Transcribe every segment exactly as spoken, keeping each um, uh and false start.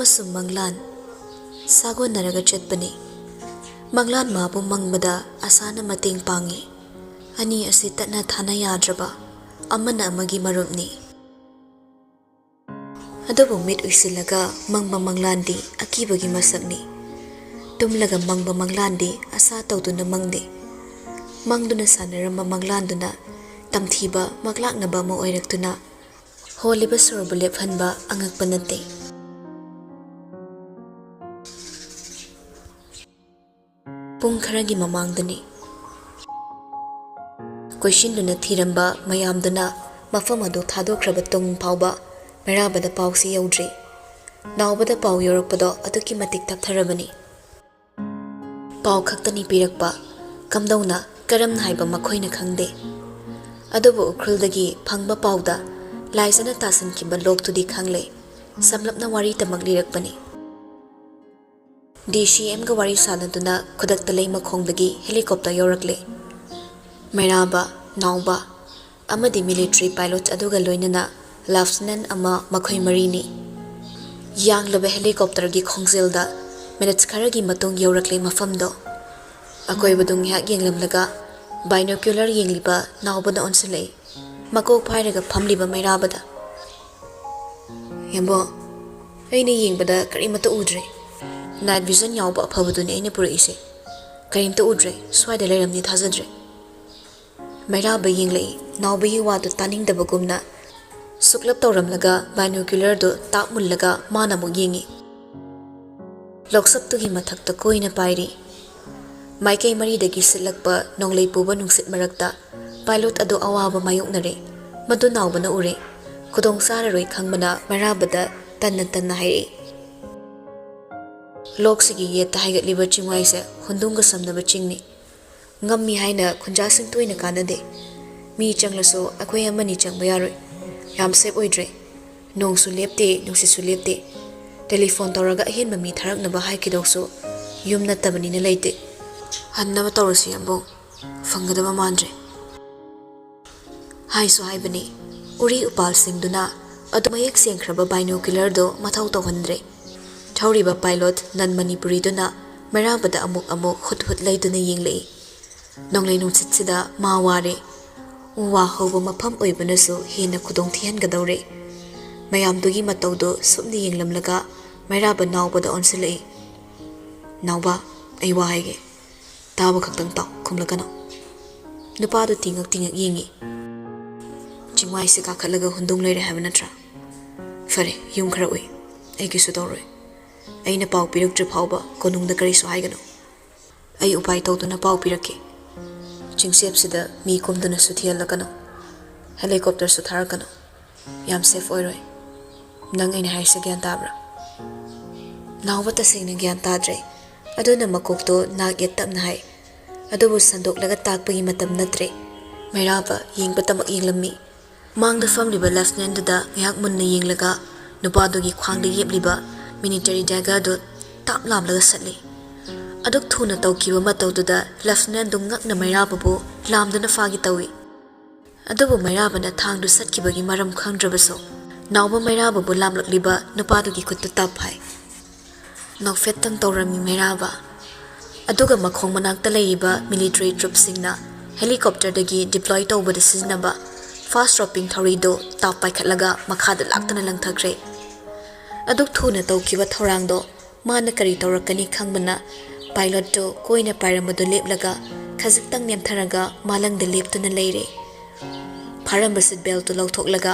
ꯑꯃꯁꯨꯡ ꯃꯪꯂꯥꯟ ꯁꯥꯒꯣꯟꯅꯔꯒ ꯆꯠꯄꯅꯤ꯫ ꯃꯪꯂꯥꯟ ꯃꯥꯕꯨ ꯃꯪꯕꯗ ꯑꯁꯥꯅ ꯃꯇꯦꯡ ꯄꯥꯡꯏ꯫ ꯑꯅꯤ ꯑꯁꯤ ꯇꯠꯅ ꯊꯥꯅ ꯌꯥꯗ꯭ꯔꯕ, ꯑꯃꯅ ꯑꯃꯒꯤ ꯃꯔꯨꯞꯅꯤ꯫ ꯑꯗꯨꯕꯨ ꯃꯤꯠ ꯎꯏꯁꯤꯜꯂꯒ ꯃꯪꯕ ꯃꯪꯂꯥꯟꯗꯤ ꯑꯀꯤꯕꯒꯤ ꯃꯁꯛꯅꯤ꯫ ꯇꯨꯝꯂꯒ ꯃꯪꯕ ꯃꯪꯂꯥꯟꯗꯤ ꯑꯁꯥ ꯇꯧꯗꯨꯅ ꯃꯪꯗꯦ꯫ ꯃꯪꯗꯨꯅ ꯁꯥꯟꯅꯔꯝꯕ ꯃꯪꯂꯥꯟꯗꯨꯅ ꯇꯝꯊꯤꯕ ꯃꯪꯂꯥꯛꯅꯕ ꯑꯃ ꯑꯣꯏꯔꯛꯇꯨꯅ ꯍꯣꯜꯂꯤꯕ ꯁꯣꯔꯕꯨ ꯂꯦꯞꯍꯟꯕ ꯑꯉꯛꯄ ꯅꯠꯇꯦ꯫ ꯄꯨꯡ ꯈꯔꯒꯤ ꯃꯃꯥꯡꯗꯅꯤ꯫ ꯀꯣꯏꯁꯤꯟꯗꯨꯅ ꯊꯤꯔꯝꯕ ꯃꯌꯥꯝꯗꯨꯅ ꯃꯐꯝ ꯑꯗꯨ ꯊꯥꯗꯣꯛꯈ꯭ꯔꯕ ꯇꯨꯡ ꯐꯥꯎꯕ ꯃꯩꯔꯥꯕꯗ ꯄꯥꯎꯁꯤ ꯌꯧꯗ꯭ꯔꯤ꯫ ꯅꯥꯎꯕꯗ ꯄꯥꯎ ꯌꯧꯔꯛꯄꯗꯣ ꯑꯗꯨꯛꯀꯤ ꯃꯇꯤꯛ ꯇꯞꯊꯔꯕꯅꯤ꯫ ꯄꯥꯎ ꯈꯛꯇꯅꯤ ꯄꯤꯔꯛꯄ꯫ ꯀꯝꯗꯧꯅ, ꯀꯔꯝꯅ ꯍꯥꯏꯕ ꯃꯈꯣꯏꯅ ꯈꯪꯗꯦ꯫ ꯑꯗꯨꯕꯨ ꯎꯈ꯭ꯔꯨꯜꯗꯒꯤ ꯐꯪꯕ ꯄꯥꯎꯗ ꯂꯥꯏꯖꯅ ꯇꯥꯁꯤꯟꯈꯤꯕ ꯂꯣꯛꯇꯨꯗꯤ ꯈꯪꯂꯦ꯫ ꯁꯝꯂꯞꯅ ꯋꯥꯔꯤꯇꯃꯛ ꯂꯤꯔꯛꯄꯅꯤ꯫ ꯗꯤ ꯁꯤ ꯑꯦꯝꯒ ꯋꯥꯔꯤ ꯁꯥꯟꯅꯗꯨꯅ ꯈꯨꯗꯛꯇ ꯂꯩꯃꯈꯣꯡꯗꯒꯤ ꯍꯦꯂꯤꯀꯣꯞꯇꯔ ꯌꯧꯔꯛꯂꯦ꯫ ꯃꯩꯔꯥꯕ, ꯅꯥꯎꯕ ꯑꯃꯗꯤ ꯃꯤꯂꯤꯇꯔꯤ ꯄꯥꯏꯂꯣꯠ ꯑꯗꯨꯒ ꯂꯣꯏꯅꯅ ꯂꯦꯐꯇꯤꯅꯦꯟ ꯑꯃ, ꯃꯈꯣꯏ ꯃꯔꯤꯅꯤ꯫ ꯌꯥꯡꯂꯕ ꯍꯦꯂꯤꯀꯣꯞꯇꯔꯒꯤ ꯈꯣꯡꯖꯦꯜꯗ ꯃꯤꯅꯤꯠꯁ ꯈꯔꯒꯤ ꯃꯇꯨꯡ ꯌꯧꯔꯛꯂꯦ ꯃꯐꯝꯗꯣ꯫ ꯑꯀꯣꯏꯕꯗꯨ ꯉꯥꯏꯍꯥꯛ ꯌꯦꯡꯂꯝꯂꯒ ꯕꯥꯏꯅꯣꯀ꯭ꯌꯨꯂꯔ ꯌꯦꯡꯂꯤꯕ ꯅꯥꯎꯕꯅ ꯑꯣꯟꯁꯤꯜꯂꯛꯏ꯫ ꯃꯀꯣꯛ ꯐꯥꯏꯔꯒ ꯐꯝꯂꯤꯕ ꯃꯩꯔꯥꯕꯗ, "ꯌꯥꯝꯕꯣ, ꯑꯩꯅ ꯌꯦꯡꯕꯗ ꯀꯔꯤꯃꯠꯇ ꯎꯗ꯭ꯔꯦ꯫ ꯅꯥꯏꯠ ꯚꯤꯖꯟ ꯌꯥꯎꯕ ꯑꯐꯕꯗꯨꯅꯤ ꯑꯩꯅ ꯄꯨꯔꯛꯏꯁꯦ꯫ ꯀꯔꯤꯝꯇ ꯎꯗ꯭ꯔꯦ, ꯁ꯭ꯋꯥꯏꯗ ꯂꯩꯔꯝꯅꯤ ꯊꯥꯖꯗ꯭ꯔꯦ꯫" ꯃꯩꯔꯥꯕ ꯌꯦꯡꯂꯛꯏ꯫ ꯅꯥꯎꯕꯒꯤ ꯋꯥꯗꯨ ꯇꯥꯅꯤꯡꯗꯕꯒꯨꯝꯅ ꯁꯨꯛꯂꯞ ꯇꯧꯔꯝꯂꯒ ꯕꯥꯏꯅꯣꯀ꯭ꯌꯨꯂꯔꯗꯨ ꯇꯥꯛ ꯃꯨꯜꯂꯒ ꯃꯥꯅ ꯑꯃꯨꯛ ꯌꯦꯡꯉꯤ꯫ ꯂꯣꯛꯁꯞꯇꯨꯒꯤ ꯃꯊꯛꯇ ꯀꯣꯏꯅ ꯄꯥꯏꯔꯤ꯫ ꯃꯥꯏꯀꯩ ꯃꯔꯤꯗꯒꯤ ꯁꯤꯠꯂꯛꯄ ꯅꯣꯡꯂꯩ ꯄꯨꯕ ꯅꯨꯡꯁꯤꯠ ꯃꯔꯛꯇ ꯄꯥꯏꯂꯣꯠ ꯑꯗꯨ ꯑꯋꯥꯕ ꯃꯥꯌꯣꯛꯅꯔꯦ꯫ ꯃꯗꯨ ꯅꯥꯎꯕꯅ ꯎꯔꯦ꯫ ꯈꯨꯗꯣꯡ ꯆꯥꯔꯔꯣꯏ ꯈꯪꯕꯅ ꯃꯩꯔꯥꯕꯗ ꯇꯟꯅ ꯇꯟꯅ ꯍꯥꯏꯔꯛꯏ꯫ ꯂꯣꯛꯁꯤꯒꯤ ꯌꯦꯠꯇ ꯍꯥꯏꯒꯠꯂꯤꯕ ꯆꯤꯡꯋꯥꯏꯁꯦ ꯍꯨꯟꯗꯨꯝꯒ ꯁꯝꯅꯕ ꯆꯤꯡꯅꯤ꯫ ꯉꯝꯃꯤ ꯍꯥꯏꯅ ꯈꯨꯟꯖꯥꯁꯤꯡ ꯇꯣꯏꯅ ꯀꯥꯟꯅꯗꯦ꯫ ꯃꯤ ꯆꯪꯂꯁꯨ ꯑꯩꯈꯣꯏ ꯑꯃꯅꯤ ꯆꯪꯕ ꯌꯥꯔꯣꯏ꯫ ꯌꯥꯝ ꯁꯦꯞ ꯑꯣꯏꯗ꯭ꯔꯦ꯫ ꯅꯣꯡꯁꯨ ꯂꯦꯞꯇꯦ, ꯅꯨꯡꯁꯤꯠꯁꯨ ꯂꯦꯞꯇꯦ꯫ ꯇꯦꯂꯤꯐꯣꯟ ꯇꯧꯔꯒ ꯑꯍꯦꯟꯕ ꯃꯤ ꯊꯥꯔꯛꯅꯕ ꯍꯥꯏꯈꯤꯗꯧꯁꯨ ꯌꯨꯝ ꯅꯠꯇꯕꯅꯤꯅ ꯂꯩꯇꯦ꯫ ꯍꯟꯅꯕ ꯇꯧꯔꯁꯤ, ꯌꯥꯝꯕꯨꯡ꯫ ꯐꯪꯒꯗꯕ ꯃꯥꯟꯗ꯭ꯔꯦ꯫ ꯍꯥꯏꯁꯨ ꯍꯥꯏꯕꯅꯤ, ꯎꯔꯤ ꯎꯄꯥꯜꯁꯤꯡꯗꯨꯅ ꯑꯗꯨ ꯃꯌꯦꯛ ꯁꯦꯡꯈ꯭ꯔꯕ ꯕꯥꯏꯅꯣꯀ꯭ꯌꯨꯂꯔꯗꯣ ꯃꯊꯧ ꯇꯧꯍꯟꯗ꯭ꯔꯦ꯫ ꯊꯧꯔꯤꯕ pilot non Manipuriꯗꯨꯅ ꯃꯩꯔꯥꯕꯗ ꯑꯃꯨꯛ ꯑꯃꯨꯛ ꯍꯨꯠ ꯍꯨꯠ ꯂꯩꯗꯨꯅ ꯌꯦꯡꯂꯛꯏ꯫ ꯅꯣꯡꯂꯩ ꯅꯨꯡꯁꯤꯠꯁꯤꯗ ꯃꯥ ꯋꯥꯔꯦ꯫ ꯎ ꯋꯥ ꯍꯧꯕ ꯃꯐꯝ ꯑꯣꯏꯕꯅꯁꯨ ꯍꯦꯟꯅ ꯈꯨꯗꯣꯡ ꯊꯤꯍꯟꯒꯗꯧꯔꯦ꯫ ꯃꯌꯥꯝꯗꯨꯒꯤ ꯃꯇꯧꯗꯨ ꯁꯨꯝꯅ ꯌꯦꯡꯂꯝꯂꯒ ꯃꯩꯔꯥꯕ ꯅꯥꯎꯕꯗ ꯑꯣꯟꯁꯤꯜꯂꯛꯏ꯫ "ꯅꯥꯎꯕ, ꯑꯩ ꯋꯥ ꯍꯥꯏꯒꯦ꯫ ꯇꯥꯕ ꯈꯛꯇꯪ ꯇꯥꯎ, ꯈꯨꯝꯂꯛꯀꯅꯨ꯫" ꯅꯨꯄꯥꯗꯨ ꯇꯤꯡꯉꯛ ꯇꯤꯡꯉꯛ ꯌꯦꯡꯉꯤ꯫ "ꯆꯤꯡꯃꯥꯏꯁꯦ ꯀꯥꯈꯠꯂꯒ ꯍꯨꯟꯗꯨꯡ ꯂꯩꯔꯦ ꯍꯥꯏꯕ ꯅꯠꯇ꯭ꯔꯥ? ꯐꯔꯦ, ꯌꯨꯝ ꯈꯔ ꯎꯏ꯫ ꯑꯩ ꯀꯩꯁꯨ ꯇꯧꯔꯣꯏ꯫ ꯑꯩꯅ ꯄꯥꯎ ꯄꯤꯔꯛꯇ꯭ꯔꯤ ꯐꯥꯎꯕ ꯀꯣꯅꯨꯡꯗ ꯀꯔꯤꯁꯨ ꯍꯥꯏꯒꯅꯨ꯫ ꯑꯩ ꯎꯄꯥꯏ ꯇꯧꯗꯨꯅ ꯄꯥꯎ ꯄꯤꯔꯛꯀꯦ꯫ ꯆꯤꯡꯆꯦꯞꯁꯤꯗ ꯃꯤ ꯀꯨꯝꯗꯨꯅꯁꯨ ꯊꯤꯍꯜꯂꯛꯀꯅꯨ꯫ Helicopterꯁꯨ ꯊꯥꯔꯛꯀꯅꯨ꯫ ꯌꯥꯝ safe ꯑꯣꯏꯔꯣꯏ꯫ ꯅꯪ ꯑꯩꯅ ꯍꯥꯏꯔꯤꯁꯦ ꯒ꯭ꯌꯥꯟ ꯇꯥꯕ꯭ꯔꯥ?" ꯅꯥꯎꯕ ꯇꯁꯦꯡꯅ ꯒ꯭ꯌꯥꯟ ꯇꯥꯗ꯭ꯔꯦ꯫ ꯑꯗꯨꯅ ꯃꯀꯣꯛꯇꯣ ꯅꯥꯛ ꯌꯦꯠ ꯇꯞꯅ ꯍꯥꯏ꯫ ꯑꯗꯨꯕꯨ ꯁꯟꯗꯣꯛꯂꯒ ꯇꯥꯛꯄꯒꯤ ꯃꯇꯝ ꯅꯠꯇ꯭ꯔꯦ꯫ ꯃꯩꯔꯥꯕ ꯌꯦꯡꯕꯇꯃꯛ ꯌꯦꯡꯂꯝꯃꯤ꯫ ꯃꯥꯡꯗ ꯐꯝꯂꯤꯕ lieutenantꯗꯨꯗ ꯉꯥꯏꯍꯥꯛ ꯃꯨꯟꯅ ꯌꯦꯡꯂꯒ ꯅꯨꯄꯥꯗꯨꯒꯤ ꯈ꯭ꯋꯥꯡꯗ ꯌꯦꯞꯂꯤꯕ military daggers ꯑꯗꯨ ꯇꯥꯞ ꯂꯥꯝꯂꯒ ꯁꯠꯂꯤ꯫ ꯑꯗꯨꯛ ꯊꯨꯅ ꯇꯧꯈꯤꯕ ꯃꯇꯧꯗꯨꯗ lieutenantꯗꯨ ꯉꯛꯅ ꯃꯩꯔꯥꯕꯕꯨ ꯂꯥꯝꯗꯨꯅ ꯐꯥꯒꯦ ꯇꯧꯏ꯫ ꯑꯗꯨꯕꯨ ꯃꯩꯔꯥꯕꯅ ꯊꯥꯡꯗꯨ ꯁꯠꯈꯤꯕꯒꯤ ꯃꯔꯝ ꯈꯪꯗ꯭ꯔꯕꯁꯨ, ꯅꯥꯎꯕ ꯃꯩꯔꯥꯕꯕꯨ ꯂꯥꯝꯂꯛꯂꯤꯕ ꯅꯨꯄꯥꯗꯨꯒꯤ ꯈꯨꯠꯇꯨ ꯇꯥꯞ ꯍꯥꯏ꯫ ꯅꯣꯛꯐꯦꯠꯇꯪ ꯇꯧꯔꯝꯃꯤ ꯃꯩꯔꯥꯕ꯫ ꯑꯗꯨꯒ ꯃꯈꯣꯡ ꯃꯅꯥꯛꯇ ꯂꯩꯔꯤꯕ military troopꯁꯤꯡꯅ helicopterꯗꯒꯤ deploy ꯇꯧꯕꯗ ꯁꯤꯖꯤꯟꯅꯕ fast roping ꯊꯧꯔꯤꯗꯨ ꯇꯥꯞ ꯄꯥꯏꯈꯠꯂꯒ ꯃꯈꯥꯗ ꯂꯥꯛꯇꯨꯅ ꯂꯪꯊꯈ꯭ꯔꯦ꯫ ꯑꯗꯨꯛ ꯊꯨꯅ ꯇꯧꯈꯤꯕ ꯊꯧꯔꯥꯡꯗꯣ ꯃꯥꯅ ꯀꯔꯤ ꯇꯧꯔꯛꯀꯅꯤ ꯈꯪꯕꯅ, pilotꯇꯨ ꯀꯣꯏꯅ ꯄꯥꯏꯔꯝꯕꯗꯨ ꯂꯦꯞꯂꯒ ꯈꯖꯤꯛꯇꯪ ꯅꯦꯝꯊꯔꯒ ꯃꯥꯂꯪꯗ ꯂꯦꯞꯇꯨꯅ ꯂꯩꯔꯦ꯫ ꯐꯥꯔꯝꯕ seat beltꯇꯨ ꯂꯧꯊꯣꯛꯂꯒ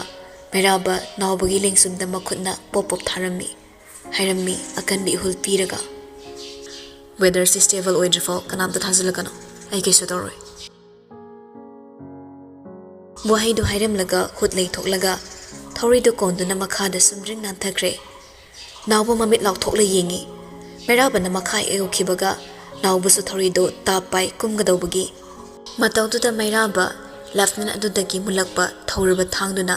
ꯃꯩꯔꯥꯕ ꯅꯥꯎꯕꯒꯤ ꯂꯦꯡꯖꯨꯝꯗ ꯃꯈꯨꯠꯅ ꯄꯣꯞ ꯄꯣꯞ ꯊꯥꯔꯝꯃꯤ꯫ ꯍꯥꯏꯔꯝꯃꯤ ꯑꯀꯟꯕ ꯏꯍꯨꯜ ꯄꯤꯔꯒ, "Weatherꯁꯤ stable ꯑꯣꯏꯗ꯭ꯔꯤꯐꯥꯎ ꯀꯅꯥꯝꯇ ꯊꯥꯖꯤꯜꯂꯛꯀꯅꯨ꯫ ꯑꯩ ꯀꯩꯁꯨ ꯇꯧꯔꯣꯏ꯫" ꯋꯥꯍꯩꯗꯨ ꯍꯥꯏꯔꯝꯂꯒ ꯍꯨꯠ ꯂꯩꯊꯣꯛꯂꯒ ꯊꯧꯔꯤꯗꯨ ꯀꯣꯟꯗꯨꯅ ꯃꯈꯥꯗ ꯁꯨꯝꯗ꯭ꯔꯤꯡ ꯅꯥꯟꯊꯈ꯭ꯔꯦ꯫ ꯅꯥꯎꯕ ꯃꯃꯤꯠ ꯂꯥꯎꯊꯣꯛꯂ ꯌꯦꯡꯉꯤ꯫ ꯃꯩꯔꯥꯕꯅ ꯃꯈꯥ ꯌꯧꯈꯤꯕꯒ ꯅꯥꯎꯕꯁꯨ ꯊꯧꯔꯤꯗꯨ ꯇꯥꯞ ꯄꯥꯏ ꯀꯨꯝꯒꯗꯧꯕꯒꯤ ꯃꯇꯧꯗꯨꯗ ꯃꯩꯔꯥꯕ lieutenant ꯑꯗꯨꯗꯒꯤ ꯃꯨꯜꯂꯛꯄ ꯊꯧꯔꯕ ꯊꯥꯡꯗꯨꯅ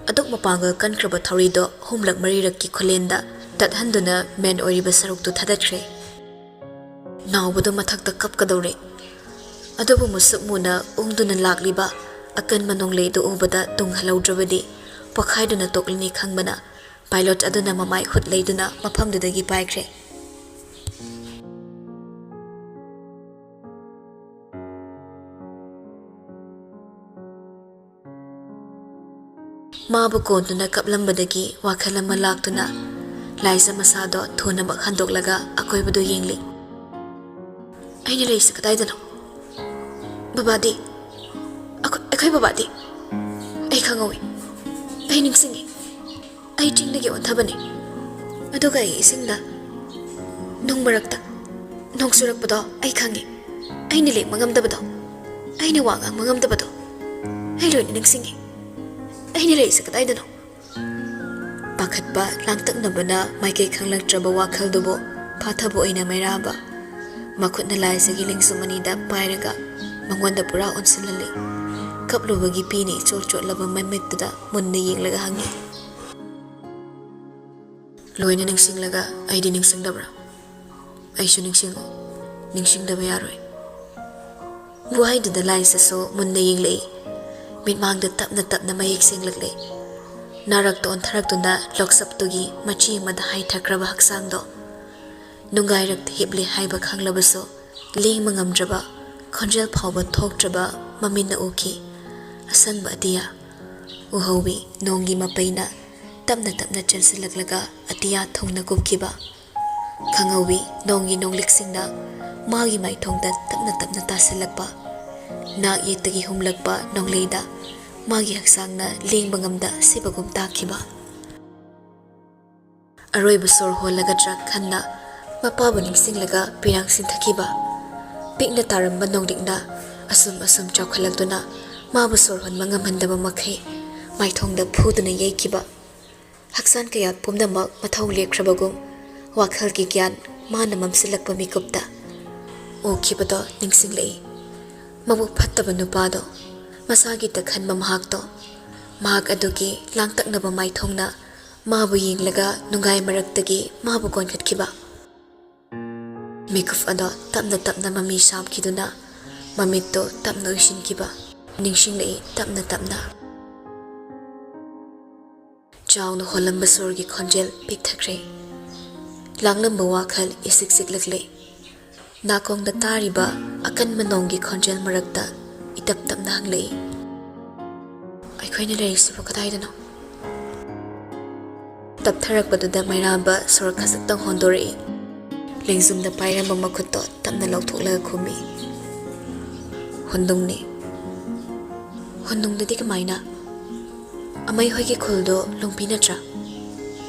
ꯑꯗꯨꯛ ꯃꯄꯥꯡꯒꯜ ꯀꯟꯈ꯭ꯔꯕ ꯊꯧꯔꯤꯗꯣ ꯑꯍꯨꯝꯂꯛ ꯃꯔꯤꯔꯛꯀꯤ ꯈꯨꯂꯦꯟꯗ ꯇꯠꯍꯟꯗꯨꯅ ꯃꯦꯟ ꯑꯣꯏꯔꯤꯕ ꯁꯔꯨꯛꯇꯨ ꯊꯥꯗꯠꯈ꯭ꯔꯦ꯫ ꯅꯥꯎꯕꯗꯣ ꯃꯊꯛꯇ ꯀꯞꯀꯗꯧꯔꯦ꯫ ꯑꯗꯨꯕꯨ ꯃꯨꯁꯨꯛ ꯃꯨꯅ ꯎꯪꯗꯨꯅ ꯂꯥꯛꯂꯤꯕ ꯑꯀꯟꯕ ꯅꯣꯡꯂꯩꯗꯨ ꯎꯕꯗ ꯇꯨꯡ ꯍꯜꯍꯧꯗ꯭ꯔꯕꯗꯤ ꯄꯣꯈꯥꯏꯗꯨꯅ ꯇꯣꯛꯂꯅꯤ ꯈꯪꯕꯅ ꯄꯥꯏꯂꯣꯠ ꯑꯗꯨꯅ ꯃꯃꯥꯏ ꯍꯨꯠ ꯂꯩꯗꯨꯅ ꯃꯐꯝꯗꯨꯗꯒꯤ ꯄꯥꯏꯈ꯭ꯔꯦ꯫ ꯃꯥꯕꯨ ꯀꯣꯟꯗꯨꯅ ꯀꯞꯂꯝꯕꯗꯒꯤ ꯋꯥꯈꯜ ꯑꯃ ꯂꯥꯛꯇꯨꯅ ꯂꯥꯏꯖ ꯃꯁꯥꯗꯣ ꯊꯨꯅꯃꯛ ꯍꯟꯗꯣꯛꯂꯒ ꯑꯀꯣꯏꯕꯗꯨ ꯌꯦꯡꯂꯤ꯫ "ꯑꯩꯅ ꯂꯩꯔꯤꯁꯦ ꯀꯗꯥꯏꯗꯅꯣ? ꯕꯕꯥꯗꯤ? ꯑꯩꯈꯣꯏ, ꯑꯩꯈꯣꯏ ꯕꯕꯥꯗꯤ? ꯑꯩ ꯈꯪꯍꯧꯏ꯫ ꯑꯩ ꯅꯤꯡꯁꯤꯡꯉꯤ꯫ ꯑꯩ ꯆꯤꯡꯗꯒꯤ ꯑꯣꯟꯊꯕꯅꯤ꯫ ꯑꯗꯨꯒ ꯑꯩ ꯏꯁꯤꯡꯗ, ꯅꯨꯡ ꯃꯔꯛꯇ, ꯅꯣꯡ ꯆꯨꯔꯛꯄꯗꯣ ꯑꯩ ꯈꯪꯉꯤ꯫ ꯑꯩꯅ ꯂꯦꯡꯕ ꯉꯝꯗꯕꯗꯣ, ꯑꯩꯅ ꯋꯥ ꯉꯥꯡꯕ ꯉꯝꯗꯕꯗꯣ ꯑꯩ ꯂꯣꯏꯅ ꯅꯤꯡꯁꯤꯡꯉꯤ꯫ ꯑꯩꯅ ꯂꯩꯔꯤꯁꯦ ꯀꯗꯥꯏꯗꯅꯣ?" ꯄꯥꯈꯠꯄ, ꯂꯥꯡꯇꯛꯅꯕꯅ ꯃꯥꯏꯀꯩ ꯈꯪꯂꯛꯇ꯭ꯔꯕ ꯋꯥꯈꯜꯗꯨꯕꯨ ꯐꯥꯊꯕ ꯑꯣꯏꯅ ꯃꯩꯔꯥꯕ꯫ ꯃꯈꯨꯠꯅ ꯂꯥꯏꯖꯒꯤ ꯂꯦꯡꯖꯨꯝ ꯑꯅꯤꯗ ꯄꯥꯏꯔꯒ ꯃꯉꯣꯟꯗ ꯄꯨꯔꯥ ꯑꯣꯟꯁꯤꯜꯍꯜꯂꯤ꯫ ꯀꯞꯂꯨꯕꯒꯤ ꯄꯤꯅ ꯏꯆꯣꯠ ꯆꯣꯠꯂꯕ ꯃꯃꯤꯠꯇꯨꯗ ꯃꯨꯟꯅ ꯌꯦꯡꯂꯒ ꯍꯪꯉꯤ, "ꯂꯣꯏꯅ ꯅꯤꯡꯁꯤꯡꯂꯒ ꯑꯩꯗꯤ ꯅꯤꯡꯁꯤꯡꯗꯕ꯭ꯔꯥ? ꯑꯩꯁꯨ ꯅꯤꯡꯁꯤꯡꯉꯨ, ꯅꯤꯡꯁꯤꯡꯗꯕ ꯌꯥꯔꯣꯏ꯫" ꯋꯥꯍꯩꯗꯨꯗ ꯂꯥꯏꯖꯁꯨ ꯃꯨꯟꯅ ꯌꯦꯡꯂꯛꯏ꯫ ꯃꯤꯠꯃꯥꯡꯗ ꯇꯞꯅ ꯇꯞꯅ ꯃꯌꯦꯛ ꯁꯦꯡꯂꯛꯂꯦ꯫ ꯅꯥꯔꯛꯇ ꯑꯣꯟꯊꯔꯛꯇꯨꯅ ꯂꯣꯛꯁꯞꯇꯨꯒꯤ ꯃꯆꯤ ꯑꯃꯗ ꯍꯥꯏꯊꯈ꯭ꯔꯕ ꯍꯛꯆꯥꯡꯗꯣ꯫ ꯅꯨꯡꯒꯥꯏꯔꯛꯇ ꯍꯤꯞꯂꯦ ꯍꯥꯏꯕ ꯈꯪꯂꯕꯁꯨ, ꯂꯦꯡꯕ ꯉꯝꯗ꯭ꯔꯕ, ꯈꯣꯟꯖꯦꯜ ꯐꯥꯎꯕ ꯊꯣꯛꯇ꯭ꯔꯕ ꯃꯃꯤꯠꯅ ꯎꯈꯤ꯫ ꯑꯁꯪꯕ ꯑꯇꯤꯌꯥ꯫ ꯎꯍꯧꯋꯤ ꯅꯣꯡꯒꯤ ꯃꯄꯩꯅ ꯇꯞꯅ ꯇꯞꯅ ꯆꯦꯟꯁꯤꯜꯂꯛꯂꯒ ꯑꯇꯤꯌꯥ ꯊꯨꯡꯅ ꯀꯨꯞꯈꯤꯕ꯫ ꯈꯪꯍꯧꯋꯤ ꯅꯣꯡꯒꯤ ꯅꯣꯡꯂꯤꯛꯁꯤꯡꯅ ꯃꯥꯒꯤ ꯃꯥꯏꯊꯣꯡꯗ ꯇꯞꯅ ꯇꯞꯅ ꯇꯥꯁꯤꯜꯂꯛꯄ꯫ ꯅꯥꯛ ꯌꯦꯠꯇꯒꯤ ꯍꯨꯝꯂꯛꯄ ꯅꯣꯡꯂꯩꯗ ꯃꯥꯒꯤ ꯍꯛꯆꯥꯡꯅ ꯂꯦꯡꯕ ꯉꯝꯗ ꯁꯤꯕꯒꯨꯝ ꯇꯥꯈꯤꯕ꯫ ꯑꯔꯣꯏꯕ ꯁꯣꯔ ꯍꯣꯜꯂꯒꯗ꯭ꯔꯥ ꯈꯟꯅ ꯃꯄꯥꯕꯨ ꯅꯤꯡꯁꯤꯡꯂꯒ ꯄꯤꯔꯥꯡ ꯁꯤꯟꯊꯈꯤꯕ꯫ ꯄꯤꯛꯅ ꯇꯥꯔꯝꯕ ꯅꯣꯡꯂꯤꯛꯅ ꯑꯁꯨꯝ ꯑꯁꯨꯝ ꯆꯥꯎꯈꯠꯂꯛꯇꯨꯅ ꯃꯥꯕꯨ ꯁꯣꯔ ꯍꯣꯟꯕ ꯉꯝꯍꯟꯗꯕ ꯃꯈꯩ ꯃꯥꯏꯊꯣꯡꯗ ꯐꯨꯗꯨꯅ ꯌꯩꯈꯤꯕ꯫ ꯍꯛꯆꯥꯡ ꯀꯌꯥꯠ ꯄꯨꯝꯅꯃꯛ ꯃꯊꯧ ꯂꯦꯞꯈ꯭ꯔꯕꯒꯨꯝ ꯋꯥꯈꯜꯒꯤ ꯒ꯭ꯌꯥꯟ ꯃꯥꯅ ꯃꯝꯁꯤꯜꯂꯛꯄ ꯃꯤꯀꯨꯞꯇ ꯎꯈꯤꯕꯗꯣ ꯅꯤꯡꯁꯤꯡꯂꯛꯏ꯫ ꯃꯕꯨꯛ ꯐꯠꯇꯕ ꯅꯨꯄꯥꯗꯣ ꯃꯁꯥꯒꯤꯇ ꯈꯟꯕ ꯃꯍꯥꯛꯇꯣ, ꯃꯍꯥꯛ ꯑꯗꯨꯒꯤ ꯂꯥꯡꯇꯛꯅꯕ ꯃꯥꯏꯊꯣꯡꯅ ꯃꯥꯕꯨ ꯌꯦꯡꯂꯒ ꯅꯨꯡꯒꯥꯏ ꯃꯔꯛꯇꯒꯤ ꯃꯥꯕꯨ ꯀꯣꯟꯈꯠꯈꯤꯕ꯫ ꯃꯤꯀꯨꯞ ꯑꯗꯣ ꯇꯞꯅ ꯇꯞꯅ ꯃꯃꯤ ꯁꯥꯝꯈꯤꯗꯨꯅ ꯃꯃꯤꯠꯇꯣ ꯇꯞꯅ ꯎꯏꯁꯤꯟꯈꯤꯕ ꯅꯤꯡꯁꯤꯡꯂꯛꯏ ꯇꯞꯅ ꯇꯞꯅ꯫ ꯆꯥꯎꯅ ꯍꯣꯜꯂꯝꯕ ꯁꯣꯔꯒꯤ ꯈꯣꯟꯖꯦꯜ ꯄꯤꯛꯊꯈ꯭ꯔꯦ꯫ ꯂꯥꯡꯂꯝꯕ ꯋꯥꯈꯜ ꯏꯁꯤꯛ ꯁꯤꯛꯂꯛꯂꯦ꯫ ꯅꯥꯀꯣꯡꯗ ꯇꯥꯔꯤꯕ ꯑꯀꯟꯕ ꯅꯣꯡꯒꯤ ꯈꯣꯟꯖꯦꯜ ꯃꯔꯛꯇ ꯏꯇꯞ ꯇꯞꯅ ꯍꯪꯂꯛꯏ, "ꯑꯩꯈꯣꯏꯅ ꯂꯩꯔꯤꯁꯤꯕꯨ ꯀꯗꯥꯏꯗꯅꯣ?" ꯇꯞꯊꯔꯛꯄꯗꯨꯗ ꯃꯩꯔꯥꯕ ꯁꯣꯔ ꯈꯖꯤꯛꯇꯪ ꯍꯣꯟꯗꯣꯔꯛꯏ꯫ ꯂꯦꯡꯖꯨꯝꯗ ꯄꯥꯏꯔꯝꯕ ꯃꯈꯨꯠꯇꯣ ꯇꯞꯅ ꯂꯧꯊꯣꯛꯂꯒ ꯈꯨꯝꯃꯤ, "ꯍꯨꯟꯗꯨꯡꯅꯤ꯫" "ꯍꯨꯟꯗꯨꯡꯗꯗꯤ ꯀꯃꯥꯏꯅ? ꯑꯃꯩ ꯍꯣꯏꯒꯤ ꯈꯨꯜꯗꯣ ꯂꯨꯡꯄꯤ ꯅꯠꯇ꯭ꯔꯥ?"